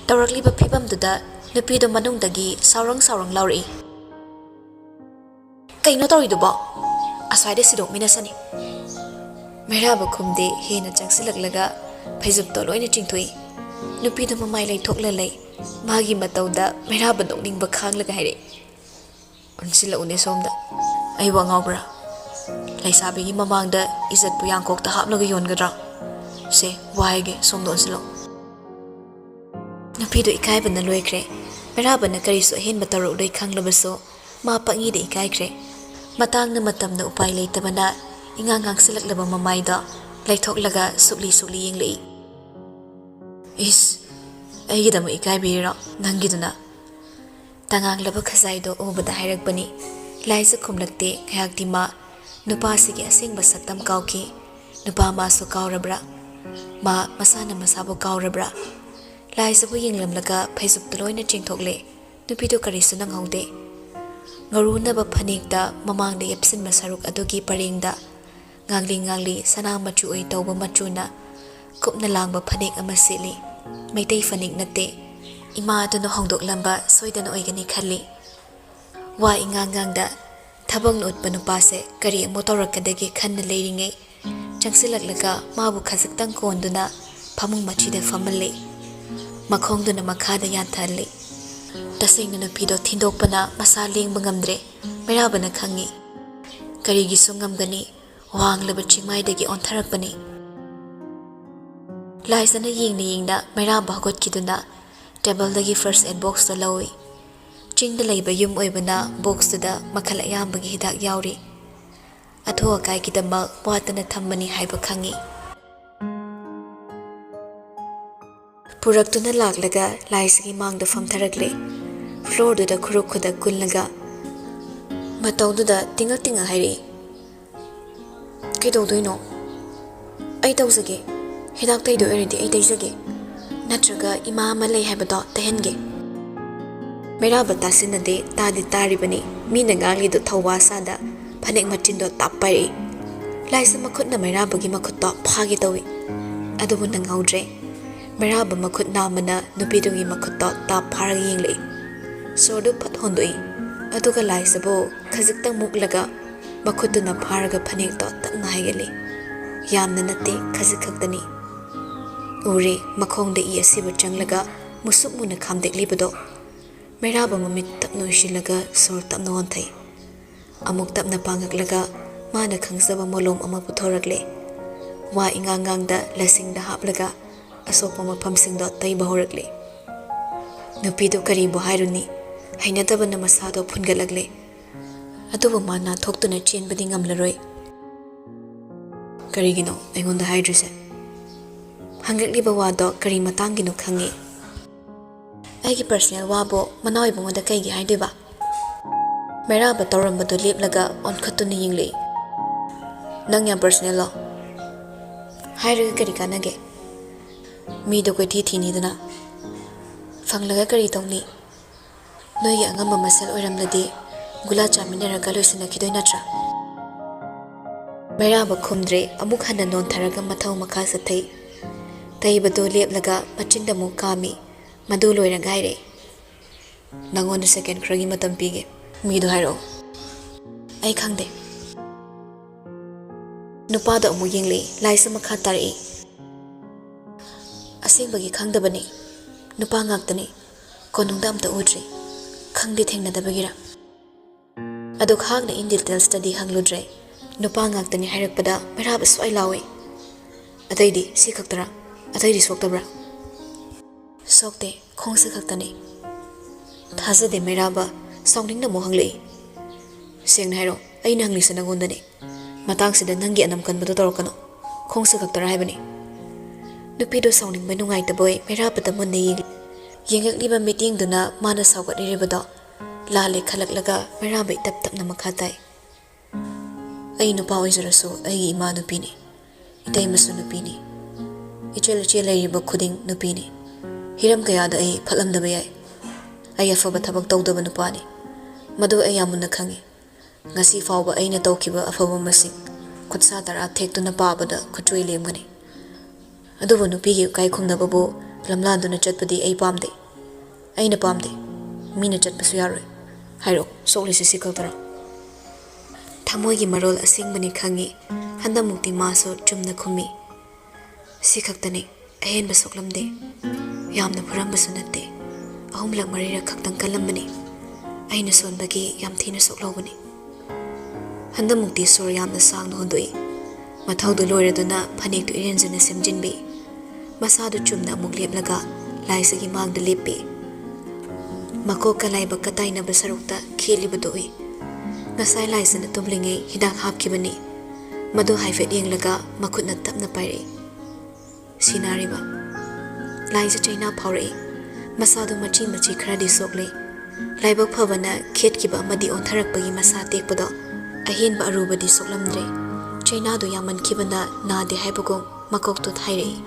ꯇꯧꯔꯛꯂꯤꯕ ꯐꯤꯕꯝꯗꯨꯗ ꯅꯨꯄꯤꯗꯨ ꯃꯅꯨꯡꯗꯒꯤ ꯁꯥꯎꯔꯪ ꯁꯥꯎꯔꯪ ꯂꯥꯎꯔꯛꯏ꯫ "ꯀꯩꯅꯣ ꯇꯧꯔꯤꯗꯨꯕꯣ? ꯑꯁ꯭ꯋꯥꯏꯗ ꯁꯤꯗꯣꯛꯃꯤꯟꯅꯁꯅꯤ꯫" ꯃꯩꯔꯥꯕ ꯈꯨꯝꯗꯦ, ꯍꯦꯟꯅ ꯆꯪꯁꯤꯜꯂꯛꯂꯒ ꯐꯩꯖꯨꯞꯇꯣ ꯂꯣꯏꯅ ꯆꯤꯡꯊꯣꯛꯏ꯫ ꯅꯨꯄꯤꯗꯨ ꯃꯃꯥꯏ ꯂꯩꯊꯣꯛꯂ ꯂꯩ꯫ ꯃꯥꯒꯤ ꯃꯇꯧꯗ ꯃꯩꯔꯥꯕ ꯅꯣꯛꯅꯤꯡꯕ ꯈꯥꯡꯂꯒ ꯍꯥꯏꯔꯛꯏ, "ꯑꯣꯟꯁꯤꯜꯂꯛꯎꯅꯦ ꯁꯣꯝꯗ꯫ ꯑꯩꯕꯨ ꯑꯉꯥꯎꯕ꯭ꯔꯥ? ꯂꯩꯁꯥꯕꯤꯒꯤ ꯃꯃꯥꯡꯗ ꯏꯖꯠꯄꯨ ꯌꯥꯡꯀꯣꯛꯇ ꯍꯥꯞꯂꯒ ꯌꯣꯟꯒꯗ꯭ꯔꯥ? ꯁꯦ, ꯋꯥ ꯍꯥꯏꯒꯦ, ꯁꯣꯝꯗ ꯑꯣꯟꯁꯤꯜꯂꯛꯎ꯫" ꯅꯨꯄꯤꯗꯨ ꯏꯀꯥꯏꯕꯅ ꯂꯣꯏꯈ꯭ꯔꯦ꯫ ꯃꯩꯔꯥꯕꯅ ꯀꯔꯤꯁꯨ ꯑꯍꯦꯟꯕ ꯇꯧꯔꯛꯂꯣꯏ ꯈꯪꯂꯕꯁꯨ ꯃꯥ ꯄꯪꯏꯗ ꯏꯀꯥꯏꯈ꯭ꯔꯦ꯫ ꯃꯇꯥꯡꯅ ꯃꯇꯝꯅ ꯎꯄꯥꯏ ꯂꯩꯇꯕꯅ ꯏꯉꯥꯡ ꯉꯥꯡꯁꯤꯜꯂꯛꯂꯕ ꯃꯃꯥꯏꯗꯣ ꯂꯩꯊꯣꯛꯂꯒ ꯁꯨꯛꯂꯤ ꯁꯨꯛꯂꯤ ꯌꯦꯡꯂꯛꯏ꯫ "ꯏꯁ, ꯑꯩꯒꯤꯗꯃꯛ ꯏꯀꯥꯏꯕꯤꯔꯤꯔꯣ ꯅꯪꯒꯤꯗꯨꯅ?" ꯇꯉꯥꯡꯂꯕ ꯈꯖꯥꯏꯗꯣ ꯎꯕꯗ ꯍꯥꯏꯔꯛꯄꯅꯤ꯫ ꯂꯥꯏꯖ ꯈꯨꯝꯂꯛꯇꯦ꯫ ꯉꯥꯏꯍꯥꯛꯇꯤ ꯃꯥ ꯅꯨꯄꯥꯁꯤꯒꯤ ꯑꯁꯦꯡꯕ ꯁꯛꯇꯝ ꯀꯥꯎꯈꯤ꯫ ꯅꯨꯄꯥ ꯃꯥꯁꯨ ꯀꯥꯎꯔꯕ꯭ꯔꯥ? ꯃꯥ ꯃꯁꯥꯅ ꯃꯁꯥꯕꯨ ꯀꯥꯎꯔꯕ꯭ꯔꯥ? ꯂꯥꯏꯖꯕꯨ ꯌꯦꯡꯂꯝꯂꯒ ꯐꯩꯖꯨꯞꯇꯨ ꯂꯣꯏꯅ ꯆꯤꯡꯊꯣꯛꯂꯦ꯫ ꯅꯨꯄꯤꯗꯨ ꯀꯔꯤꯁꯨ ꯅꯪꯍꯧꯗꯦ꯫ ꯉꯥꯔꯨꯅꯕ ꯐꯅꯦꯛꯇ ꯃꯃꯥꯡꯗ ꯌꯦꯞꯁꯤꯟꯕ ꯁꯔꯨꯛ ꯑꯗꯨꯒꯤ ꯄꯔꯦꯡꯗ ꯉꯥꯡꯂꯤ ꯉꯥꯡꯂꯤ ꯁꯅꯥ ꯃꯆꯨ ꯑꯣꯏ ꯇꯧꯕ ꯃꯆꯨꯅ ꯀꯨꯞꯅ ꯂꯥꯡꯕ ꯐꯅꯦꯛ ꯑꯃ ꯁꯦꯠꯂꯤ꯫ ꯃꯩꯇꯩ ꯐꯅꯦꯛ ꯅꯠꯇꯦ꯫ ꯏꯃꯥ ꯑꯗꯨꯅ ꯍꯣꯡꯗꯣꯛꯂꯝꯕ ꯁꯣꯏꯗꯅ ꯑꯣꯏꯒꯅꯤ ꯈꯜꯂꯤ꯫ ꯋꯥ ꯏꯉꯥꯡ ꯉꯥꯡꯗ ꯊꯕꯛꯅ ꯎꯠꯄ ꯅꯨꯄꯥꯁꯦ ꯀꯔꯤ ꯑꯃꯨꯛ ꯇꯧꯔꯛꯀꯗꯒꯦ ꯈꯟꯅ ꯂꯩꯔꯤꯉꯩ ꯆꯪꯁꯤꯜꯂꯛꯂꯒ ꯃꯥꯕꯨ ꯈꯖꯤꯛꯇꯪ ꯀꯣꯟꯗꯨꯅ ꯐꯃꯨꯡ ꯃꯆꯤꯗ ꯐꯝꯍꯜꯂꯤ꯫ ꯃꯈꯣꯡꯗꯨꯅ ꯃꯈꯥꯗ ꯌꯥꯟꯊꯍꯜꯂꯤ꯫ ꯇꯁꯦꯡꯅ ꯅꯨꯄꯤꯗꯣ ꯊꯤꯟꯗꯣꯛꯄꯅ ꯃꯁꯥ ꯂꯦꯡꯕ ꯉꯝꯗ꯭ꯔꯦ꯫ ꯃꯩꯔꯥꯕꯅ ꯈꯪꯉꯤ꯫ ꯀꯔꯤꯒꯤꯁꯨ ꯉꯝꯒꯅꯤ? ꯋꯥꯡꯂꯕ ꯆꯤꯡꯃꯥꯏꯗꯒꯤ ꯑꯣꯟꯊꯔꯛꯄꯅꯤ꯫ ꯂꯥꯏꯖꯅ ꯌꯦꯡꯅ ꯌꯦꯡꯅ ꯃꯩꯔꯥꯕ ꯍꯧꯒꯠꯈꯤꯗꯨꯅ ꯇꯦꯕꯜꯗꯒꯤ first aid boxꯇꯣ ꯂꯧꯏ꯫ ꯆꯤꯡꯗ ꯂꯩꯕ ꯌꯨꯝ ꯑꯣꯏꯕꯅ boxꯇꯨꯗ ꯃꯈꯜ ꯑꯌꯥꯝꯕꯒꯤ ꯍꯤꯗꯥꯛ ꯌꯥꯎꯔꯤ꯫ ꯑꯊꯨ ꯑꯀꯥꯏꯒꯤꯗꯃꯛ ꯋꯥꯠꯇꯅ ꯊꯝꯕꯅꯤ ꯍꯥꯏꯕ ꯈꯪꯏ꯫ ꯄꯨꯔꯛꯇꯨꯅ ꯂꯥꯛꯂꯒ ꯂꯥꯏꯁꯤꯒꯤ ꯃꯥꯡꯗ ꯐꯝꯊꯔꯛꯂꯦ꯫ Floorꯗꯨꯗ ꯈꯨꯔꯨ ꯈꯨꯗꯛ ꯀꯨꯜꯂꯒ ꯃꯇꯧꯗꯨꯗ ꯇꯤꯡꯉꯛ ꯇꯤꯡꯉꯛ ꯍꯥꯏꯔꯛꯏ, "ꯀꯩꯗꯧꯗꯣꯏꯅꯣ? ꯑꯩ ꯇꯧꯖꯒꯦ꯫ ꯍꯤꯗꯥꯛ ꯇꯩꯗꯣꯏ ꯑꯣꯏꯔꯗꯤ ꯑꯩ ꯇꯩꯖꯒꯦ꯫ ꯅꯠꯇ꯭ꯔꯒ ꯏꯃꯥ ꯑꯃ ꯂꯩ ꯍꯥꯏꯕꯗꯣ ꯇꯩꯍꯟꯒꯦ꯫" ꯃꯩꯔꯥꯕ ꯇꯥꯁꯤꯟꯅꯗꯦ, ꯇꯥꯗꯤ ꯇꯥꯔꯤꯕꯅꯤ꯫ ꯃꯤꯅ ꯉꯥꯡꯂꯤꯗꯨ ꯊꯧꯋꯥ ꯁꯥꯗ ꯐꯅꯦꯛ ꯃꯆꯤꯟꯗꯣ ꯇꯥꯞ ꯄꯥꯏꯔꯛꯏ꯫ ꯂꯥꯏꯁ ꯃꯈꯨꯠꯅ ꯃꯩꯔꯥꯕꯒꯤ ꯃꯈꯨꯠꯇꯣ ꯐꯥꯒꯦ ꯇꯧꯏ꯫ ꯑꯗꯨꯕꯨ ꯅꯪꯍꯧꯗ꯭ꯔꯦ꯫ ꯃꯩꯔꯥꯕ ꯃꯈꯨꯠ ꯅꯥꯝꯃꯅ ꯅꯨꯄꯤꯗꯨꯒꯤ ꯃꯈꯨꯠꯇꯣ ꯇꯥꯞ ꯐꯥꯔꯒ ꯌꯦꯡꯂꯛꯏ꯫ ꯁꯣꯔꯗꯨ ꯐꯠ ꯍꯣꯟꯗꯣꯛꯏ꯫ ꯑꯗꯨꯒ ꯂꯥꯏꯁꯕꯨ ꯈꯖꯤꯛꯇꯪ ꯃꯨꯛꯂꯒ ꯃꯈꯨꯠꯇꯨꯅ ꯐꯥꯔꯒ ꯐꯅꯦꯛꯇꯣ ꯇꯞꯅ ꯍꯥꯏꯒꯠꯂꯤ꯫ ꯌꯥꯝꯅ ꯅꯠꯇꯦ, ꯈꯖꯤꯛ ꯈꯛꯇꯅꯤ꯫ ꯎꯔꯦ, ꯃꯈꯣꯡꯗ ꯏ ꯑꯁꯤꯕ ꯆꯪꯂꯒ ꯃꯨꯁꯨꯛ ꯃꯨꯅ ꯈꯥꯝꯗꯦꯛꯂꯤꯕꯗꯣ꯫ ꯃꯩꯔꯥꯕ ꯃꯃꯤꯠ ꯇꯞꯅ ꯎꯏꯁꯤꯜꯂꯒ ꯁꯣꯔ ꯇꯞꯅ ꯍꯣꯟꯊꯩ꯫ ꯑꯃꯨꯛ ꯇꯞꯅ ꯄꯥꯡꯉꯛꯂꯒ ꯃꯥꯅ ꯈꯪꯖꯕ ꯃꯣꯂꯣꯝ ꯑꯃ ꯄꯨꯊꯣꯔꯛꯂꯦ꯫ ꯋꯥ ꯏꯉꯥꯡ ꯉꯥꯡꯗ ꯂꯁꯤꯡꯗ ꯍꯥꯞꯂꯒ ꯑꯁꯣꯛꯄ ꯃꯐꯝꯁꯤꯡꯗꯣ ꯇꯩꯕ ꯍꯧꯔꯛꯂꯦ꯫ ꯅꯨꯄꯤꯗꯨ ꯀꯔꯤꯕꯨ ꯍꯥꯏꯔꯨꯅꯤ? ꯍꯩꯅꯗꯕꯅ ꯃꯁꯥꯗꯣ ꯐꯨꯟꯒꯠꯂꯛꯂꯦ꯫ ꯑꯗꯨꯕꯨ ꯃꯥ ꯅꯥꯊꯣꯛꯇꯨꯅ ꯆꯦꯟꯕꯗꯤ ꯉꯝꯂꯔꯣꯏ꯫ "ꯀꯔꯤꯒꯤꯅꯣ ꯑꯩꯉꯣꯟꯗ ꯍꯥꯏꯗ꯭ꯔꯤꯁꯦ?" ꯍꯪꯂꯛꯂꯤꯕ ꯋꯥꯗꯣ ꯀꯔꯤ ꯃꯇꯥꯡꯒꯤꯅꯣ ꯈꯪꯉꯤ꯫ "ꯑꯩꯒꯤ personal ꯋꯥꯕꯨ ꯃꯅꯥꯎ ꯏꯕꯨꯡꯉꯣꯗ ꯀꯩꯒꯤ ꯍꯥꯏꯗꯣꯏꯕ?" ꯃꯩꯔꯥꯕ ꯇꯧꯔꯝꯕꯗꯨ ꯂꯦꯞꯂꯒ ꯑꯣꯟꯈꯠꯇꯨꯅ ꯌꯦꯡꯂꯛꯏ꯫ "ꯅꯪ ꯌꯥꯝ personalꯂꯣ? ꯍꯥꯏꯔꯒ ꯀꯔꯤ ꯀꯥꯟꯅꯒꯦ? ꯃꯤꯗꯣ ꯀꯣꯏꯊꯤ ꯊꯤꯅꯤꯗꯅ꯫ ꯐꯪꯂꯒ ꯀꯔꯤ ꯇꯧꯅꯤ? ꯅꯣꯏꯒꯤ ꯑꯉꯝꯕ ꯃꯁꯦꯜ ꯑꯣꯏꯔꯝꯂꯗꯤ ꯒꯨꯂꯥ ꯆꯥꯃꯤꯟꯅꯔꯒ ꯂꯣꯏꯁꯤꯟꯅꯈꯤꯗꯣꯏ ꯅꯠꯇ꯭ꯔꯥ?" ꯃꯩꯔꯥꯕ ꯈꯨꯝꯗ꯭ꯔꯦ, ꯑꯃꯨꯛ ꯍꯟꯅ ꯅꯣꯟꯊꯔꯒ ꯃꯊꯧ ꯃꯈꯥ ꯆꯠꯊꯩ꯫ ꯇꯩꯕꯗꯨ ꯂꯦꯞꯂꯒ ꯃꯆꯤꯟꯗ ꯑꯃꯨꯛ ꯀꯥꯝꯃꯤ꯫ ꯃꯗꯨ ꯂꯣꯏꯔꯒ ꯍꯥꯏꯔꯛꯏ, "ꯅꯪꯉꯣꯟꯗ second ꯈꯔꯒꯤ ꯃꯇꯝ ꯄꯤꯒꯦ꯫ ꯃꯤꯗꯣ ꯍꯥꯏꯔꯛꯑꯣ꯫" "ꯑꯩ ꯈꯪꯗꯦ꯫" ꯅꯨꯄꯥꯗ ꯑꯃꯨꯛ ꯌꯦꯡꯂꯛꯏ꯫ ꯂꯥꯏꯁ ꯃꯈꯥ ꯇꯥꯔꯛꯏ, "ꯑꯁꯦꯡꯕꯒꯤ ꯈꯪꯗꯕꯅꯤ꯫ ꯅꯨꯄꯥ ꯉꯥꯛꯇꯅꯤ꯫ ꯀꯣꯅꯨꯡꯗ ꯑꯝꯇ ꯎꯗ꯭ꯔꯤ꯫ ꯈꯪꯗꯦ ꯊꯦꯡꯅꯗꯕꯒꯤꯔ꯫ ꯑꯗꯨ ꯈꯥꯛꯅ in detailsꯇꯗꯤ ꯍꯪꯂꯨꯗ꯭ꯔꯦ꯫ ꯅꯨꯄꯥ ꯉꯥꯛꯇꯅꯤ ꯍꯥꯏꯔꯛꯄꯗ ꯃꯩꯔꯥꯕ ꯁ꯭ꯋꯥꯏ ꯂꯥꯎꯏ꯫ "ꯑꯇꯩꯗꯤ ꯁꯤ ꯈꯛꯇꯔꯥ? ꯑꯇꯩꯗꯤ ꯁꯣꯛꯇꯕ꯭ꯔꯥ?" "ꯁꯣꯛꯇꯦ, ꯈꯣꯡꯁꯦ ꯈꯛꯇꯅꯤ꯫" ꯊꯥꯖꯗꯦ ꯃꯩꯔꯥꯕ ꯁꯥꯎꯅꯤꯡꯅ ꯑꯃꯨꯛ ꯍꯪꯂꯛꯏ꯫ "ꯁꯦꯡꯅ ꯍꯥꯏꯔꯣ, ꯑꯩꯅ ꯍꯪꯂꯤꯁꯦ ꯅꯪꯉꯣꯟꯗꯅꯤ꯫ ꯃꯇꯥꯡꯁꯤꯗ ꯅꯪꯒꯤ ꯑꯅꯝ ꯀꯟꯕꯗꯣ ꯇꯧꯔꯛꯀꯅꯨ꯫ ꯈꯣꯡꯁꯦ ꯈꯛꯇꯔꯥ ꯍꯥꯏꯕꯅꯤ꯫" ꯅꯨꯄꯤꯗꯣ ꯁꯥꯎꯅꯤꯡꯕ ꯅꯨꯡꯉꯥꯏꯇꯕꯣꯏ ꯃꯩꯔꯥꯕꯗ ꯃꯨꯟꯅ ꯌꯦꯡꯂꯤ꯫ ꯌꯦꯡꯂꯛꯂꯤꯕ ꯃꯤꯠꯌꯦꯡꯗꯨꯅ ꯃꯥꯅ ꯁꯥꯎꯒꯠꯂꯤꯕꯗꯣ ꯂꯥꯜꯂꯦ ꯈꯜꯂꯛꯂꯒ ꯃꯩꯔꯥꯕ ꯏꯇꯞ ꯇꯞꯅ ꯃꯈꯥ ꯇꯥꯏ꯫ "ꯑꯩ ꯅꯨꯄꯥ ꯑꯣꯏꯖꯔꯁꯨ ꯑꯩꯒꯤ ꯏꯃꯥ ꯅꯨꯄꯤꯅꯤ, ꯏꯇꯩꯃꯁꯨ ꯅꯨꯄꯤꯅꯤ, ꯏꯆꯜ ꯏꯆꯦ ꯂꯩꯔꯤꯕ ꯈꯨꯗꯤꯡ ꯅꯨꯄꯤꯅꯤ꯫ ꯍꯤꯔꯝ ꯀꯌꯥꯗ ꯑꯩ ꯐꯠꯂꯝꯗꯕ ꯌꯥꯏ꯫ ꯑꯩ ꯑꯐꯕ ꯊꯕꯛ ꯇꯧꯗꯕ ꯅꯨꯄꯥꯅꯤ꯫ ꯃꯗꯨ ꯑꯩ ꯌꯥꯝ ꯃꯨꯟꯅ ꯈꯪꯏ꯫ ꯉꯁꯤ ꯐꯥꯎꯕ ꯑꯩꯅ ꯇꯧꯈꯤꯕ ꯑꯐꯕ ꯃꯁꯤꯡ ꯈꯨꯠꯁꯥ ꯇꯔꯥ ꯊꯦꯛꯇꯨꯅ ꯄꯥꯕꯗ ꯈꯨꯠꯆꯣꯏ ꯂꯦꯝꯒꯅꯤ꯫ ꯑꯗꯨꯕꯨ ꯅꯨꯄꯤꯒꯤ ꯏꯀꯥꯏ ꯈꯨꯝꯅꯕꯕꯨ ꯂꯝꯂꯥꯟꯗꯨꯅ ꯆꯠꯄꯗꯤ ꯑꯩ ꯄꯥꯝꯗꯦ꯫ ꯑꯩꯅ ꯄꯥꯝꯗꯦ꯫ ꯃꯤꯅ ꯆꯠꯄꯁꯨ ꯌꯥꯔꯣꯏ꯫" "ꯍꯥꯏꯔꯛꯑꯣ, ꯁꯣꯛꯂꯤꯁꯤ ꯁꯤ ꯈꯛꯇꯔꯣ?" ꯊꯃꯣꯏꯒꯤ ꯃꯔꯣꯜ ꯑꯁꯦꯡꯕꯅꯤ ꯈꯪꯏ꯫ ꯍꯟꯗꯛꯃꯨꯛꯇꯤ ꯃꯥꯁꯨ ꯆꯨꯝꯅ ꯈꯨꯝꯃꯤ꯫ "ꯁꯤ ꯈꯛꯇꯅꯤ, ꯑꯍꯦꯟꯕ ꯁꯣꯛꯂꯝꯗꯦ꯫ ꯌꯥꯝꯅ ꯐꯨꯔꯝꯕꯁꯨ ꯅꯠꯇꯦ꯫ ꯑꯍꯨꯝꯂꯛ ꯃꯔꯤꯔꯛ ꯈꯛꯇꯪ ꯀꯜꯂꯝꯕꯅꯤ꯫ ꯑꯩꯅ ꯁꯣꯟꯕꯒꯤ ꯌꯥꯝ ꯊꯤꯅ ꯁꯣꯛꯍꯧꯕꯅꯤ꯫" ꯍꯟꯗꯛꯃꯨꯛꯇꯤ ꯁꯣꯔ ꯌꯥꯝꯅ ꯁꯥꯡꯅ ꯍꯣꯟꯗꯣꯛꯏ꯫ ꯃꯊꯧꯗꯨ ꯂꯣꯏꯔꯗꯨꯅ ꯐꯅꯦꯛꯇꯨ ꯏꯔꯦꯟꯖꯅ ꯁꯦꯝꯖꯤꯟꯕꯤ꯫ ꯃꯁꯥꯗꯨ ꯆꯨꯝꯅ ꯑꯃꯨꯛ ꯂꯦꯞꯂꯒ ꯂꯥꯏꯖꯒꯤ ꯃꯥꯡꯗ ꯂꯦꯞꯄꯤ꯫ ꯃꯀꯣꯛꯀ ꯂꯥꯏꯕꯛꯀ ꯇꯥꯏꯅꯕ ꯁꯔꯨꯛꯇ ꯈꯦꯠꯂꯤꯕꯗꯨ ꯎꯏ꯫ ꯉꯁꯥꯏ ꯂꯥꯏꯖꯅ ꯇꯨꯝꯂꯤꯉꯩ ꯍꯤꯗꯥꯛ ꯍꯥꯞꯈꯤꯕꯅꯤ꯫ ꯃꯗꯨ ꯍꯥꯏꯐꯦꯠ ꯌꯦꯡꯂꯒ ꯃꯈꯨꯠꯅ ꯇꯞꯅ ꯄꯥꯏꯔꯛꯏ꯫ ꯁꯤ ꯅꯥꯔꯤꯕ꯫ ꯂꯥꯏꯖ ꯆꯩꯅꯥ ꯐꯥꯎꯔꯛꯏ꯫ ꯃꯁꯥꯗꯨ ꯃꯆꯤ ꯃꯆꯤ ꯈꯔꯗꯤ ꯁꯣꯛꯂꯤ꯫ ꯂꯥꯏꯕꯛ ꯐꯕꯅ ꯈꯦꯠꯈꯤꯕ ꯑꯃꯗꯤ ꯑꯣꯟꯊꯔꯛꯄꯒꯤ ꯃꯁꯥ ꯇꯦꯛꯄꯗꯣ ꯑꯍꯦꯟꯕ ꯑꯔꯨꯕꯗꯤ ꯁꯣꯛꯂꯝꯗ꯭ꯔꯦ꯫ ꯆꯩꯅꯥꯗꯨ ꯌꯥꯝꯃꯟꯈꯤꯕꯅ ꯅꯥꯗꯦ ꯍꯥꯏꯕꯒꯨꯝ ꯃꯀꯣꯛꯇꯨ ꯊꯥꯏꯔꯛꯏ꯫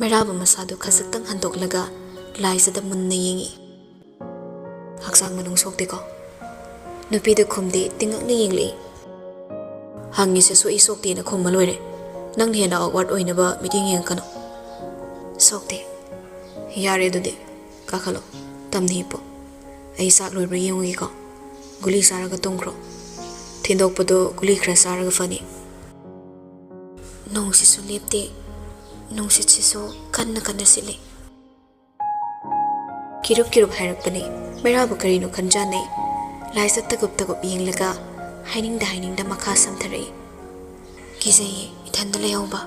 ꯃꯩꯔꯥꯕ ꯃꯁꯥꯗꯨ ꯈꯖꯤꯛꯇꯪ ꯍꯟꯗꯣꯛꯂꯒ ꯂꯥꯏꯖꯗ ꯃꯨꯟꯅ ꯌꯦꯡꯉꯤ꯫ "ꯍꯛꯆꯥꯡ ꯃꯅꯨꯡ ꯁꯣꯛꯇꯦꯀꯣ?" ꯅꯨꯄꯤꯗꯨ ꯈꯨꯝꯗꯦ, ꯇꯤꯡꯉꯛꯅ ꯌꯦꯡꯂꯛꯏ꯫ "ꯍꯪꯉꯤꯁꯦ ꯁꯣꯛꯏ ꯁꯣꯛꯇꯦꯅ ꯈꯨꯝꯃ ꯂꯣꯏꯔꯦ꯫ ꯅꯪꯅ ꯍꯦꯟꯅ awkward ꯑꯣꯏꯅꯕ ꯃꯤꯠꯌꯦꯡ ꯌꯦꯡꯉꯛꯀꯅꯨ꯫" "ꯁꯣꯛꯇꯦ꯫" "ꯌꯥꯔꯦ ꯑꯗꯨꯗꯤ, ꯀꯥꯈꯠꯂꯣ, ꯇꯝꯅ ꯍꯤꯞꯄꯣ꯫ ꯑꯩ ꯆꯥꯛ ꯂꯣꯏꯕ꯭ꯔꯥ ꯌꯦꯡꯉꯨꯒꯦꯀꯣ꯫ ꯒꯨꯂꯤ ꯆꯥꯔꯒ ꯇꯨꯝꯈ꯭ꯔꯣ꯫ ꯊꯤꯟꯗꯣꯛꯄꯗꯣ ꯒꯨꯂꯤ ꯈꯔ ꯆꯥꯔꯒ ꯐꯅꯤ꯫" ꯅꯣꯡꯁꯤꯁꯨ ꯂꯦꯞꯇꯦ, ꯅꯨꯡꯁꯤꯠꯁꯤꯁꯨ ꯀꯟꯅ ꯀꯟꯅ ꯁꯤꯠꯂꯤ꯫ ꯀꯤꯔꯨꯞ ꯀꯤꯔꯨꯞ ꯍꯥꯏꯔꯛꯄꯅꯤ꯫ ꯃꯩꯔꯥꯕ ꯀꯔꯤꯅꯣ ꯈꯟꯖꯥꯅꯩ꯫ ꯂꯥꯏꯖ ꯇꯒꯨꯞ ꯇꯒꯨꯞ ꯌꯦꯡꯂꯒ ꯍꯥꯏꯅꯤꯡꯗ ꯍꯥꯏꯅꯤꯡꯗ ꯃꯈꯥ ꯁꯝꯊꯔꯛꯏ꯫ "ꯀꯤꯖꯩꯌꯦ ꯏꯊꯟꯗ ꯂꯩꯍꯧꯕ꯫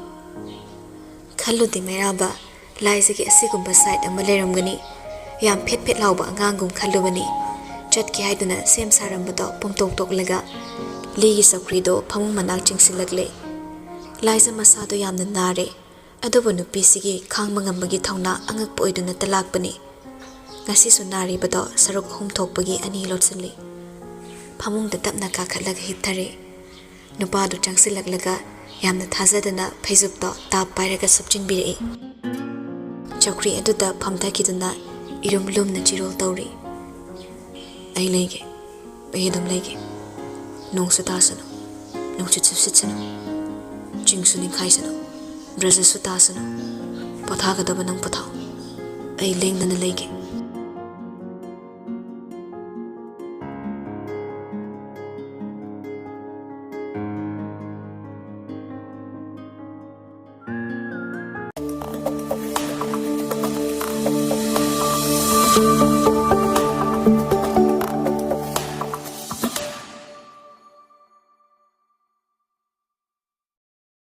ꯈꯜꯂꯨꯗꯦ ꯃꯩꯔꯥꯕ, ꯂꯥꯏꯖꯒꯤ ꯑꯁꯤꯒꯨꯝꯕ ꯁꯥꯏꯠ ꯑꯃ ꯂꯩꯔꯝꯒꯅꯤ꯫ ꯌꯥꯝ ꯐꯦꯠ ꯐꯦꯠ ꯂꯥꯎꯕ ꯑꯉꯥꯡꯒꯨꯝ ꯈꯜꯂꯨꯕꯅꯤ꯫ ꯆꯠꯀꯦ ꯍꯥꯏꯗꯨꯅ ꯁꯦꯝ ꯁꯥꯔꯝꯕꯗꯣ ꯄꯨꯡꯇꯣꯛ ꯇꯣꯛꯂꯒ ꯂꯤꯒꯤ ꯆꯧꯀ꯭ꯔꯤꯗꯣ ꯐꯃꯨꯡ ꯃꯅꯥꯛ ꯆꯤꯡꯁꯤꯜꯂꯛꯂꯦ꯫ ꯂꯥꯏꯖ ꯃꯁꯥꯗꯣ ꯌꯥꯝꯅ ꯅꯥꯔꯦ꯫ ꯑꯗꯨꯕꯨ ꯅꯨꯄꯤꯁꯤꯒꯤ ꯈꯥꯡꯕ ꯉꯝꯕꯒꯤ ꯊꯧꯅꯥ ꯑꯉꯛꯄ ꯑꯣꯏꯗꯨꯅꯇ ꯂꯥꯛꯄꯅꯤ꯫ ꯉꯁꯤꯁꯨ ꯅꯥꯔꯤꯕꯗꯣ ꯁꯔꯨꯛ ꯑꯍꯨꯝ ꯊꯣꯛꯄꯒꯤ ꯑꯅꯤ ꯂꯣꯠꯁꯤꯜꯂꯤ꯫ ꯐꯃꯨꯡꯗ ꯇꯞꯅ ꯀꯥꯈꯠꯂꯒ ꯍꯤꯞꯊꯔꯦ꯫ ꯅꯨꯄꯥꯗꯨ ꯆꯪꯁꯤꯜꯂꯛꯂꯒ ꯌꯥꯝꯅ ꯊꯥꯖꯗꯅ ꯐꯩꯖꯨꯞꯇꯣ ꯇꯥꯞ ꯄꯥꯏꯔꯒ ꯁꯨꯞꯆꯤꯟꯕꯤꯔꯛꯏ꯫ ꯆꯧꯀ꯭ꯔꯤ ꯑꯗꯨꯗ ꯐꯝꯊꯈꯤꯗꯨꯅ ꯏꯔꯨꯝ ꯂꯨꯝꯅ ꯆꯤꯔꯣꯜ ꯇꯧꯔꯤ꯫ "ꯑꯩ ꯂꯩꯒꯦ, ꯑꯩ ꯑꯗꯨꯝ ꯂꯩꯒꯦ꯫ ꯅꯣꯡꯁꯨ ꯇꯥꯁꯅꯨ, ꯅꯨꯡꯁꯤꯠꯁꯨ ꯁꯤꯠꯁꯅꯨ, ꯆꯤꯡꯁꯨ ꯅꯤꯡꯈꯥꯏꯁꯅꯨ, ꯕ꯭ꯔꯖꯁꯨ ꯇꯥꯁꯅꯨ꯫ ꯄꯣꯊꯥꯒꯗꯕ ꯅꯪ ꯄꯣꯊꯥꯎ, ꯑꯩ ꯂꯦꯡꯗꯅ ꯂꯩꯒꯦ꯫